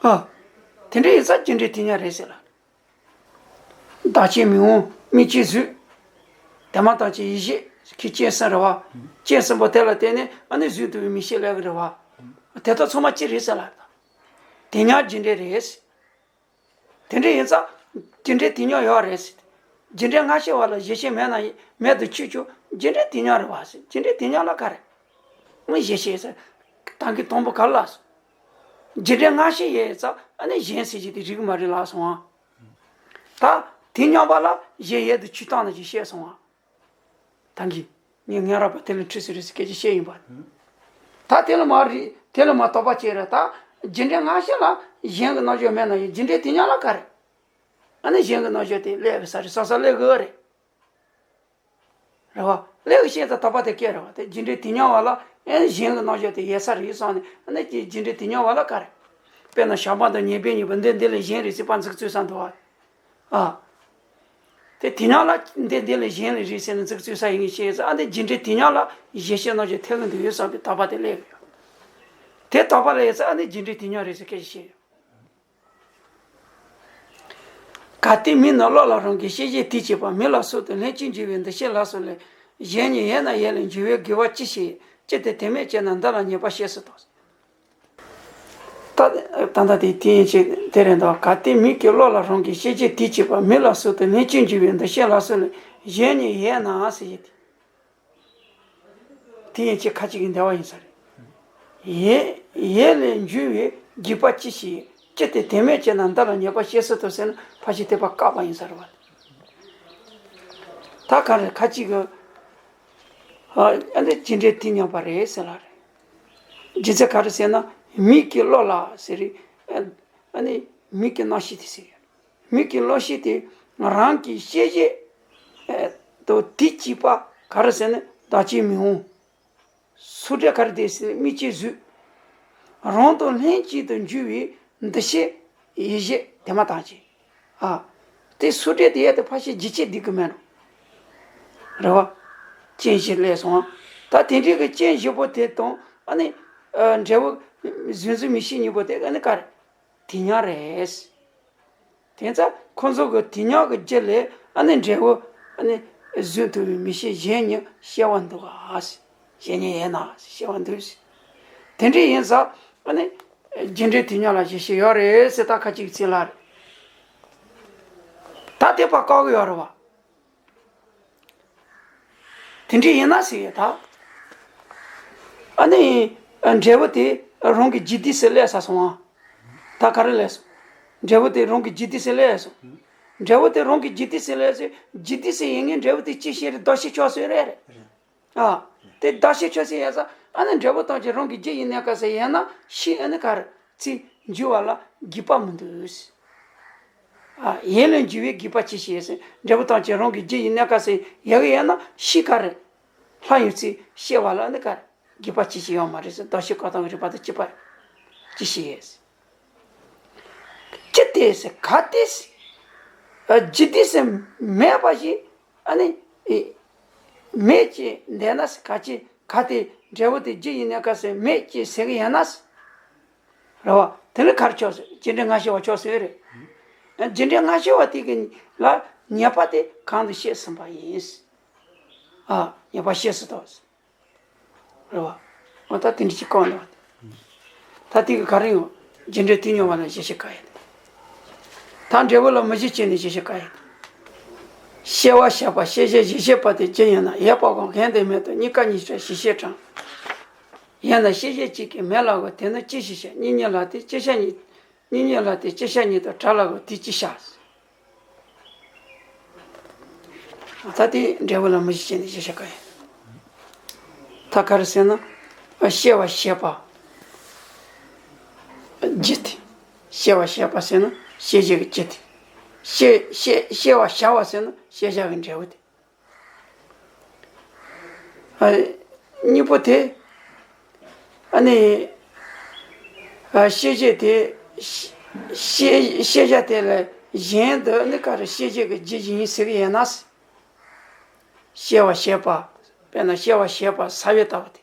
ཨ། དེ་འདྲ་ཡིན་ཙང་རྒྱུ་འབྲས་དེ་ཉག་རེད་ཟེར་ལ། བདག་གཅེས་མི་འོང་། མིག་གཅིག་གཟུགས། དེ་མ་ཐག་གཅིག་ཡིད་ཤེས་ཀྱི་རྐྱེན་གསུམ་རེད་བ། རྐྱེན་གསུམ་པོ་དེ་ལ་བརྟེན་ནས་ཨ་ནི་གཟུགས་དང་མིག་ཤེས་སླེབས་གི་རེད་བ། དེ་དག་ཚང་མ་གཅིག་རེད་ཟེར་ལ། དེ་ཉག་རྒྱུ་འབྲས་རེད་ཟེར། དེ་འདྲ་ཡིན་ཙང་རྒྱུ་འབྲས་དེ་ཉག་ཡོད་རེད་ཟེར། རྒྱུ་འབྲས་སྔ་ཕྱི་བ་ལ་གཞི་ཤེས་མེད་ན་མེད་དུ་ཆུད་ཆོག་རྒྱུ་འབྲས་དེ་ཉག་རེད་བ་ཟེར། རྒྱུ་འབྲས་དེ་ཉག་ལ་ག་རེ། ཨ་གཞི་ཤེས་ཟེར། ད་གིན་དང་པོ་ག་ལ་སོང་། རྒྱུ་འབྲས་སྔ་ཕྱི་ཡོད་ཙང་ཨ་ནི་གཞན་ཟེར་གྱི་དེ་རིགས་མ་རེད་ལ་སོང་ཨ། ད་དེ་ཉག་པ་ལ་གཞན་ཡོད་དུ་ཆུད་བཏང་ན་ཅིག་ཤེས་སོང་ཨ། ད་གིན་ངས་ངན་རབ་པ་དེ་ལ་འཁྲིད་ཟེར་རེད་ཟེར་སྐད་ཆ་བཤད་ཡིན་པ། ད་དེ་ལ་མ་རེད། དེ་ལ་མ་དོགས་པ་བྱས་རེད། ད་རྒྱུ་འབྲས་སྔ་ཕྱི་ལ་གཞན་གྱི་རྣམ་གཞག་མེད་ན་ཡང་རྒྱུ་འབྲས་དེ་ཉག་ལ་ག་རེ། ཨ་ནི་གཞན་གྱི་རྣམ་གཞག་དེ་སླེབས་ས་རེད། ས་ས་སླེབས་དགོས་རེད། རེད་བ། སླེབས་ཤེས་ཙང་དོགས་པ་དེ་སྐྱེ་རེད་བ། དེ་རྒྱུ་འབྲས་དེ་ཉག་པ་ལ་ཨེ་གཞན་གྱི་རྣམ་གཞག་དེ་ཡོད་ས་རེད་བསམ་ནས་ཨ་ནི་ཀྱི་རྒྱུ་འབྲས་དེ་ཉག་པ་ལ་ག་རེ། དཔེར་ན་ཞགས་པ་དང་ཉེར་སྦས་གཉིས་པོ་འདི་འདི་ལས་གཞན་རེད་ཟེར་ཕར་འཛུགས་ཚུལ་བསམ་འདུག་བ། ཨ། དེ་དེ་ཉག་ལ་འདི་འདི་ལས་གཞན་ལས་རེད་ཟེར་ནས་འཛུགས་ཚུལ་ས་ཡིན་ཤེས་ཙང་ཨ་ནི་རྒྱུ་འབྲས་དེ་ཉག་ལ་གཞི་ཤེས་རྣམ་གཞག་ཐེབས་ཀྱི་འདུག་ཡོད་བསམ་པའི་དོགས་པ་དེ་སླེབས་ཡོད། དེ་དོགས་པ་སླེབས་ཙང་ཨ་ནི་རྒྱུ་འབྲས་དེ་ཉག་རེད་ཟེར་སྐད་ཆ་བཤད་ཡོད། གལ་ཏེ་མིག་ནི་བློ་ལ་རང་གི་ཤེས་བྱའི་དུས་གཅིག་པ། མིག་ལ་སོགས་དང་ལྷན་ཅིག་འབྱུང་བའི་འདུ་ཤེས་ལ་སོགས་ལས་གཞན་ཉིད་ཡོད་ན་ཡོད་ལས་འབྱུང་བའི་དགོས་པ་ཅི་ཞིག་ཅི་སྟེ་དེ་མེད་ཅེ་ན་འདི་ལ་ངེས་པ་ཤེས་སུ་དོགས། ད་ད་ལྟ་དེ་དེ་ཡིན་ཕྱིར་དེ་རེད་འདུག་གལ་ཏེ་མིག་གི་བློ་ལ་རང་གི་ཤེས་བྱའི་དུས་གཅིག་པ། མིག་ལ་སོགས་དང་ལྷན་ཅིག་འབྱུང་བའི་འདུ་ཤེས་ལ་སོགས་ལས་གཞན་ཉིད་ཡོད་ན་ཟེར་ཡོད་དེ། དེ་ཡིན་ཕྱིར་ཁ་ཅིག་གི་འདོད་པ་ཡིན་ས་རེད། ཡོད་ཡོད་ལས་འབྱུང་བའི་དགོས་པ་ཅི་ཞིག་ཅི་སྟེ་དེ་མེད་ཅེ་ན་འདི་ལ་ངེས་པ་ཤེས་སུ་དོགས་ཟེར་ན་ཕལ་ཆེར་དེ་པ་བཀག་པ་ཡིན་ས་རེད་བ། ད་ག་རེ་ཁ་ཅིག་གི་ཨ་ཨ་འདི་རྒྱུ་འབྲས་དེ་ཉག་པ་རེད་ཟེར་ལ་རེད། རྒྱུ་མཚན་ག་རེ་ཟེར་ན་མིག་གི་བློ་ལ་ཟེར་རེད། ཨ་ནི་མིག་གི་རྣམ་ཤེས་དེ་ཟེར་ཡོད། མིག་གི་རྣམ་ཤེས་དེ་རང་གི་ཤེས་བྱའི་ཨ་དང་དུས་གཅིག་པ་ག་རེ་ཟེར་ན་བདག་གཅེས་མི་འོང་། སུ་འདྲ་ག་རེ་དེ་ཟེར་ན་མིག་གཅིག་གཟུགས། རང་དང་ལྷན་ཅིག་ཏུ་འབྱུང་བའི་འདུ་ཤེས་ཡིད་ཤེས་དེ་མ་ཐག་ཅིག་ཨ། དེ་སུ་འདྲ་དེ་ཡ་དེ་ཕལ་ཆེར་རྒྱུ་ཆ་འདི་གི་མེད་འགྲོ། རེད་བ། རྐྱེན་བཞི་སླེབས་སོང་ཨ། ད་དེ་འདྲའི་གི་རྐྱེན་བཞི་པོ་དེ་དང་ཨ་ནི་ཨ་འབྲས་བུ་གཟུགས་འཛིན་མིག་ཤེས་གཉིས་པོ་དེ་ཨ་ནི་ག་རེ། དེ་ཉག་རེད། དེ་ཙང་ཁོ་ཚོ་གི་དེ་ཉག་གི་རྒྱུ་ལས་ཨ་ནི་འབྲས་བུ་ཨ་ནི་གཟུགས་མཐོང་བའི་མིག་ཤེས་གཞན་ཉིད་སྐྱེ་བ་འདུག་ག་ཟེར། གཞན་ཉིད་ཡོད་ན་ཟེར་སྐྱེ་བ་འདུག་ཟེར། དེ་འདྲ་ཡིན་ཙང་ཨ་ནི་རྒྱུ་འབྲས་དེ་ཉག་ལ་གཞི་ཤེས་ཡོད་རེད་ཟེར་ད་ཁ་ཅིག་ཚིག་ལ་རེད། ད་དེ་པ་བཀག་གི་ཡོད་རེད་བ། དེ་འདྲ་ཡིན་ན་ཟེར་ཡོད་ད། ཨ་ནི་འབྲས་བུ་དེ་རང་གི་རྒྱུ་དུས་སུ་སླེབས་ས་སོང་ཨ། ད་ག་རེ་སླེབས་སོང་། འབྲས་བུ་དེ་རང་གི་རྒྱུ་དུས་སུ་སླེབས་སོང་། འབྲས་བུ་དེ་རང་གི་རྒྱུ་དུས་སུ་སླེབས་སོང་། རྒྱུ་དུས་སུ་ཡིན་ངེས་འབྲས་བུ་དེ་ཅི་ཤེས་རེད། གདགས་ཤེས་ཆགས་སོང་རེད། ཨ། དེ་གདགས་ཤེས་ཆགས་སོང་ཡོད་ཙང་ཨ་ནི་འབྲས་བུ་ཐམས་ཅད་རང་གི་རྒྱུ་ཡིན་ནའི་སྐབས་སུ་ཡོད་ན་ཤེས་ཨ་ནི་ག་རེ་ཚིག་འཇུག་པ་ལ་དགོས་པ་མི་འདུག་ཨ། ཡོད་ལས་འབྱུང་བའི་དགོས་པ་ཅི་ཞིག་ཟེར། འབྲས་བུ་ཐམས་ཅད་རང་གི་རྒྱུ་ཡིན་ནའི་སྐབས་སུ་ཡོད་ཀྱི་ཡོད་ན་ཤེས་ག་རེ། ལྷ་ཡོད་ཚེ་ཤེས་པ་ལ་ནི་ག་རེ། དགོས་པ་ཅི་ཞིག་ཡོད་མ་རེད་ཟེར། གདགས་ཤེས་བཀག་སྟངས་ཀྱི་རིགས་པ་དང་བཅས་པ་ཅི་ཞིག་ཡོད་ཟེར། ཅི་སྟེ་ཟེར་གལ་ཏེ་ཟེར། ཨ་རྒྱུ་དུས་སུ་མེད་པ་ཞིག་ཨ་ནི་ཨེ་མེད་ཅེས་འདོད་ན་ཟེར། གལ་ཏེ་གལ་ཏེ་འབྲས་བུ་དེ་རྒྱུ་ཡིན་ནའི་སྐབས་སུ་མེད་ཅེས་ཟེར་གྱི་ཡོད་ན་ཟེར། རེད་བ། དེ་ནི་ག་རེ་ཆགས་སོང་། རྒྱུ་འབྲས་སྔ་ཕྱི་བ་ཆགས་སོང་རེད། རྒྱུ་འབྲས་སྔ་ཕྱི་བ་དེ་གི་ལ་ངེས་པ་དེ་གོང་དུ་བཤད་ཟིན་པ་ཡིན། ཨ། ངེས་པ་ཤེས་སུ་དོགས། རེད་བ། འོ་ད་དེ་འདྲ་ཅིག་བཀག་འདུག་བ། ད་དེ་གི་ག་རེ་ཡོང་། རྒྱུ་འབྲས་དུས་མཉམ་པ་ལ་གཞི་ཤེས་ག་ཡོད། ད་འབྲས་བུ་ལ་མིག་ཤེས་བྱས་ནས་གཞི་ཤེས་ག་ཡོད། སྐྱེ་བ་བྱས་པ་ཤེས་བྱའི་གཞི་ཤེས་པ་དེ་རྒྱུ་ཡིན་ན་ཡོད་པ་གང་གང་དེ་མེད་དོ། གཉིས་ཀ་གཉིས་ཀྱི་གཞི་ཤེས་དྲངས། ཡང་ན་ཤེས་བྱ་གཅིག་གིས་མེད་ལབ་དགོས། དེ་ནི་ཅི་ཞིག་བྱ། གཉིས་གཉིས་ལ་དེ་ཅི་བྱ་གཉིས། གཉིས་གཉིས་ལ་དེ་ཅི་བྱ་གཉིས་དང་བྲལ་ལབ་དགོས། དེ་ཅི་བྱ། ད་དེ་འབྲས་བུ་ལ་མིག་ཤེས་བྱས་ནས་གཞི་ཤེས་ག་ཡིན། ད་ག་རེ་ཟེར་ན། སྐྱེ་བ་བྱས་པ་རྒྱུ་དེ། སྐྱེ་བ་བྱས་པ་ཟེར་ན་སྐྱེ་བྱེད་ཀྱི་རྒྱུ་དེ། སྐྱེ་སྐྱེ་སྐྱེ་བ་བྱ་བ་ཟེར་ན་སྐྱེ་བྱ་གི་འབྲས་བུ་དེ། ཨ། གཉིས་པོ་དེ། ཨ་ནི། ཨ། ཤེས་བྱེད་དེ། ཤེས་ཤེས་བྱ་དེ་ལས་གཞན་དུ་ནི་ག་རེ་ཤེས་བྱེད་ཀྱི་རྒྱུ་ཡིན་ཟེར་གྱི་ཡོད་ན། སྐྱེ་བ་བྱས་པ། དཔེར་ན་སྐྱེ་བ་བཞེས་པ་ས་བོན་ལྟ་བུ་དེ།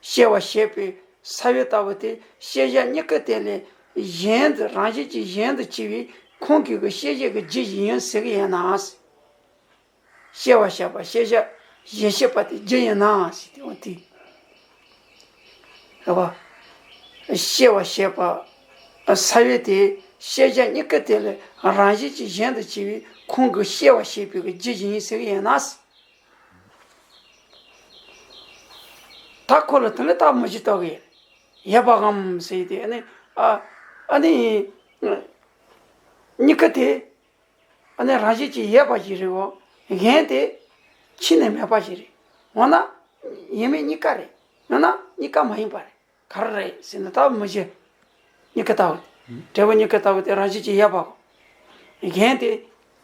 སྐྱེ་བ་བཞེས་པའི་ས་བོན་ལྟ་བུ་དེ་ཤེས་བྱ་གཉིས་ཀ་དེ་ལས་གཞན་དུ་རང་བཞིན་གྱིས་གཞན་དུ་སྐྱེ་བའི་ཁོང་གི་གི་ཤེས་བྱའི་གི་རྒྱུ་ཡིན་ཟེར་གི་ཡིན་ན། སྐྱེ་བ་བཞེས་པ་ཤེས་བྱ་གཞན་སྐྱེད་པ་དེ་རྒྱུ་ཡིན་ན་ཟེར་དེ་འོ་དེ། རེད་བ། སྐྱེ་བ་བཞེས་པ་ས་བོན་དེ་ཤེས་བྱ་གཉིས་ཀ་དེ་ལས་རང་བཞིན་གྱིས་གཞན་དུ་སྐྱེ་བའི་ཁོང་གི་སྐྱེ་བ་བཞེས་པའི་གི་རྒྱུ་ཡིན་ཟེར་གི་ཡིན་ན། ད་ཁོ་ལ་དེ་ལས་ད་མུ་བཞི་ལྟ་གི་ཡོད་པའམ་ཟེར་ཏེ། ཨ་ནི་ཨ་ཨ་ནི་གཉིས་ཀ་དེ་ཨ་ནི་རང་བཞིན་གྱིས་ཡོད་པ་ཞིག་རེད་འོ། གཞན་དེ་ཕྱི་ནས་མེད་པ་ཞིག་རེད། འོ་ན་ཡིན་མིན་གཉིས་ཀ་རེད། ཡང་ན་གཉིས་ཀ་མ་ཡིན་པ་རེད། ག་རེ་རེད་ཟེར་ན། ད་མུ་བཞི་གཉིས་ཀ་ལྟ་བུ། འབྲས་བུ་གཉིས་ཀ་ལྟ་བུ་དེ་རང་བཞིན་གྱིས་ཡོད་པའམ། གཞན་དེ་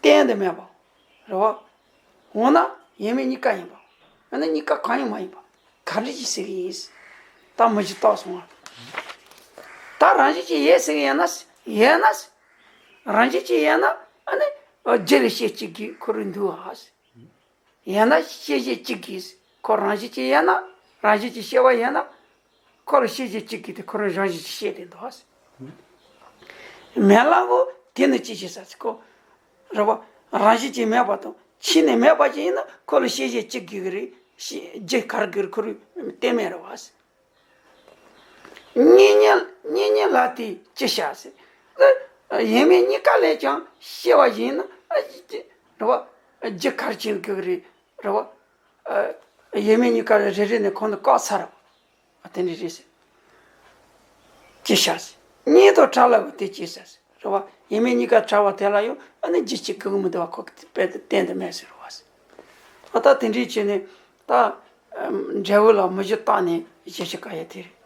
གཏན་དུ་མེད་པའམ། རེད་བ། འོ་ན་ཡིན་མིན་གཉིས་ཀ་ཡིན་པ། ཡང་ན་གཉིས་ཀ་གང་ཡང་མ་ཡིན་པ། ག་རེ་ཅིག་ཟེར་གི་ཡིན། ད་མུ་བཞི་བཏགས་སོང་བ། ད་རང་བཞིན་གྱིས་ཡོད་ཟེར་གི་ཡིན་ན། ཡོད་ན། རང་བཞིན་གྱིས་ཡོད་ན། ཨ་ནི་རྒྱུ་ལས་སྐྱེ་གཅིག་གི་ཁོ་རང་འདུག་ཨ། ཡང་ན་སྐྱེད་བྱེད་གཅིག་གིས་ཁོ་རང་བཞིན་གྱིས་ཡོད་ན། རང་བཞིན་གྱིས་སྐྱེ་བ་ཡོད་ན། ཁོ་ལ་སྐྱེད་བྱེད་གཅིག་གིས་དེ་ཁོ་རང་རང་བཞིན་གྱིས་སྐྱེ་དེ་འདུག་ཨ། མེད་ལ་གོ་དེ་ནི་ཅི་ཞིག་ཟེར་ཚེ་ཁོ། རེད་བ། རང་བཞིན་གྱིས་མེད་པ་དང་ཕྱི་ནས་མེད་པ་ཅིག་ཡིན་ན་ཁོ་ལ་སྐྱེད་བྱེད་གཅིག་གིས་རེད། རྒྱུ་གར་གིར་ཁོ་རང་གཏན་མེད་རེད་བ། གཉིས་གཉིས་གཉིས་གཉིས་ལ་དེ་ཅི་བྱ་ཟེར། ཡིན་མིན་གཉིས་ཀ་ལས་ཀྱང་སྐྱེ་བ་ཡིན་ན། རེད་བ། རྒྱུ་གར་ཅན་གི་རེད། རེད་བ། ཡིན་མིན་གཉིས་ཀ་རེ་རེ་ནས་ཁོང་དུ་བཀག་ཚར་བ། དེ་འདྲ་རེད་ཟེར། ཅི་བྱ་ཟེར། གཉིས་དང་བྲལ་བ་དེ་ཅི་ཟེར། རེད་བ། ཡིན་མིན་གཉིས་ཀ་བྲལ་བ་དེ་ལ་ཡང་ཨ་ནི་རྒྱུ་གཅིག་གི་མི་འདུག་བ། ཁོ་དཔེ་དེ་གཏན་དུ་མེད་ཟེར་བ་ཟེར། ཨ་ད་དེ་འདྲའི་བྱས་ནས་ད་འབྲས་བུ་ལ་མུ་བཞི་བཏགས་ནས་བཞི་བྱེད་ཀ་ཡ་དེ་རེད།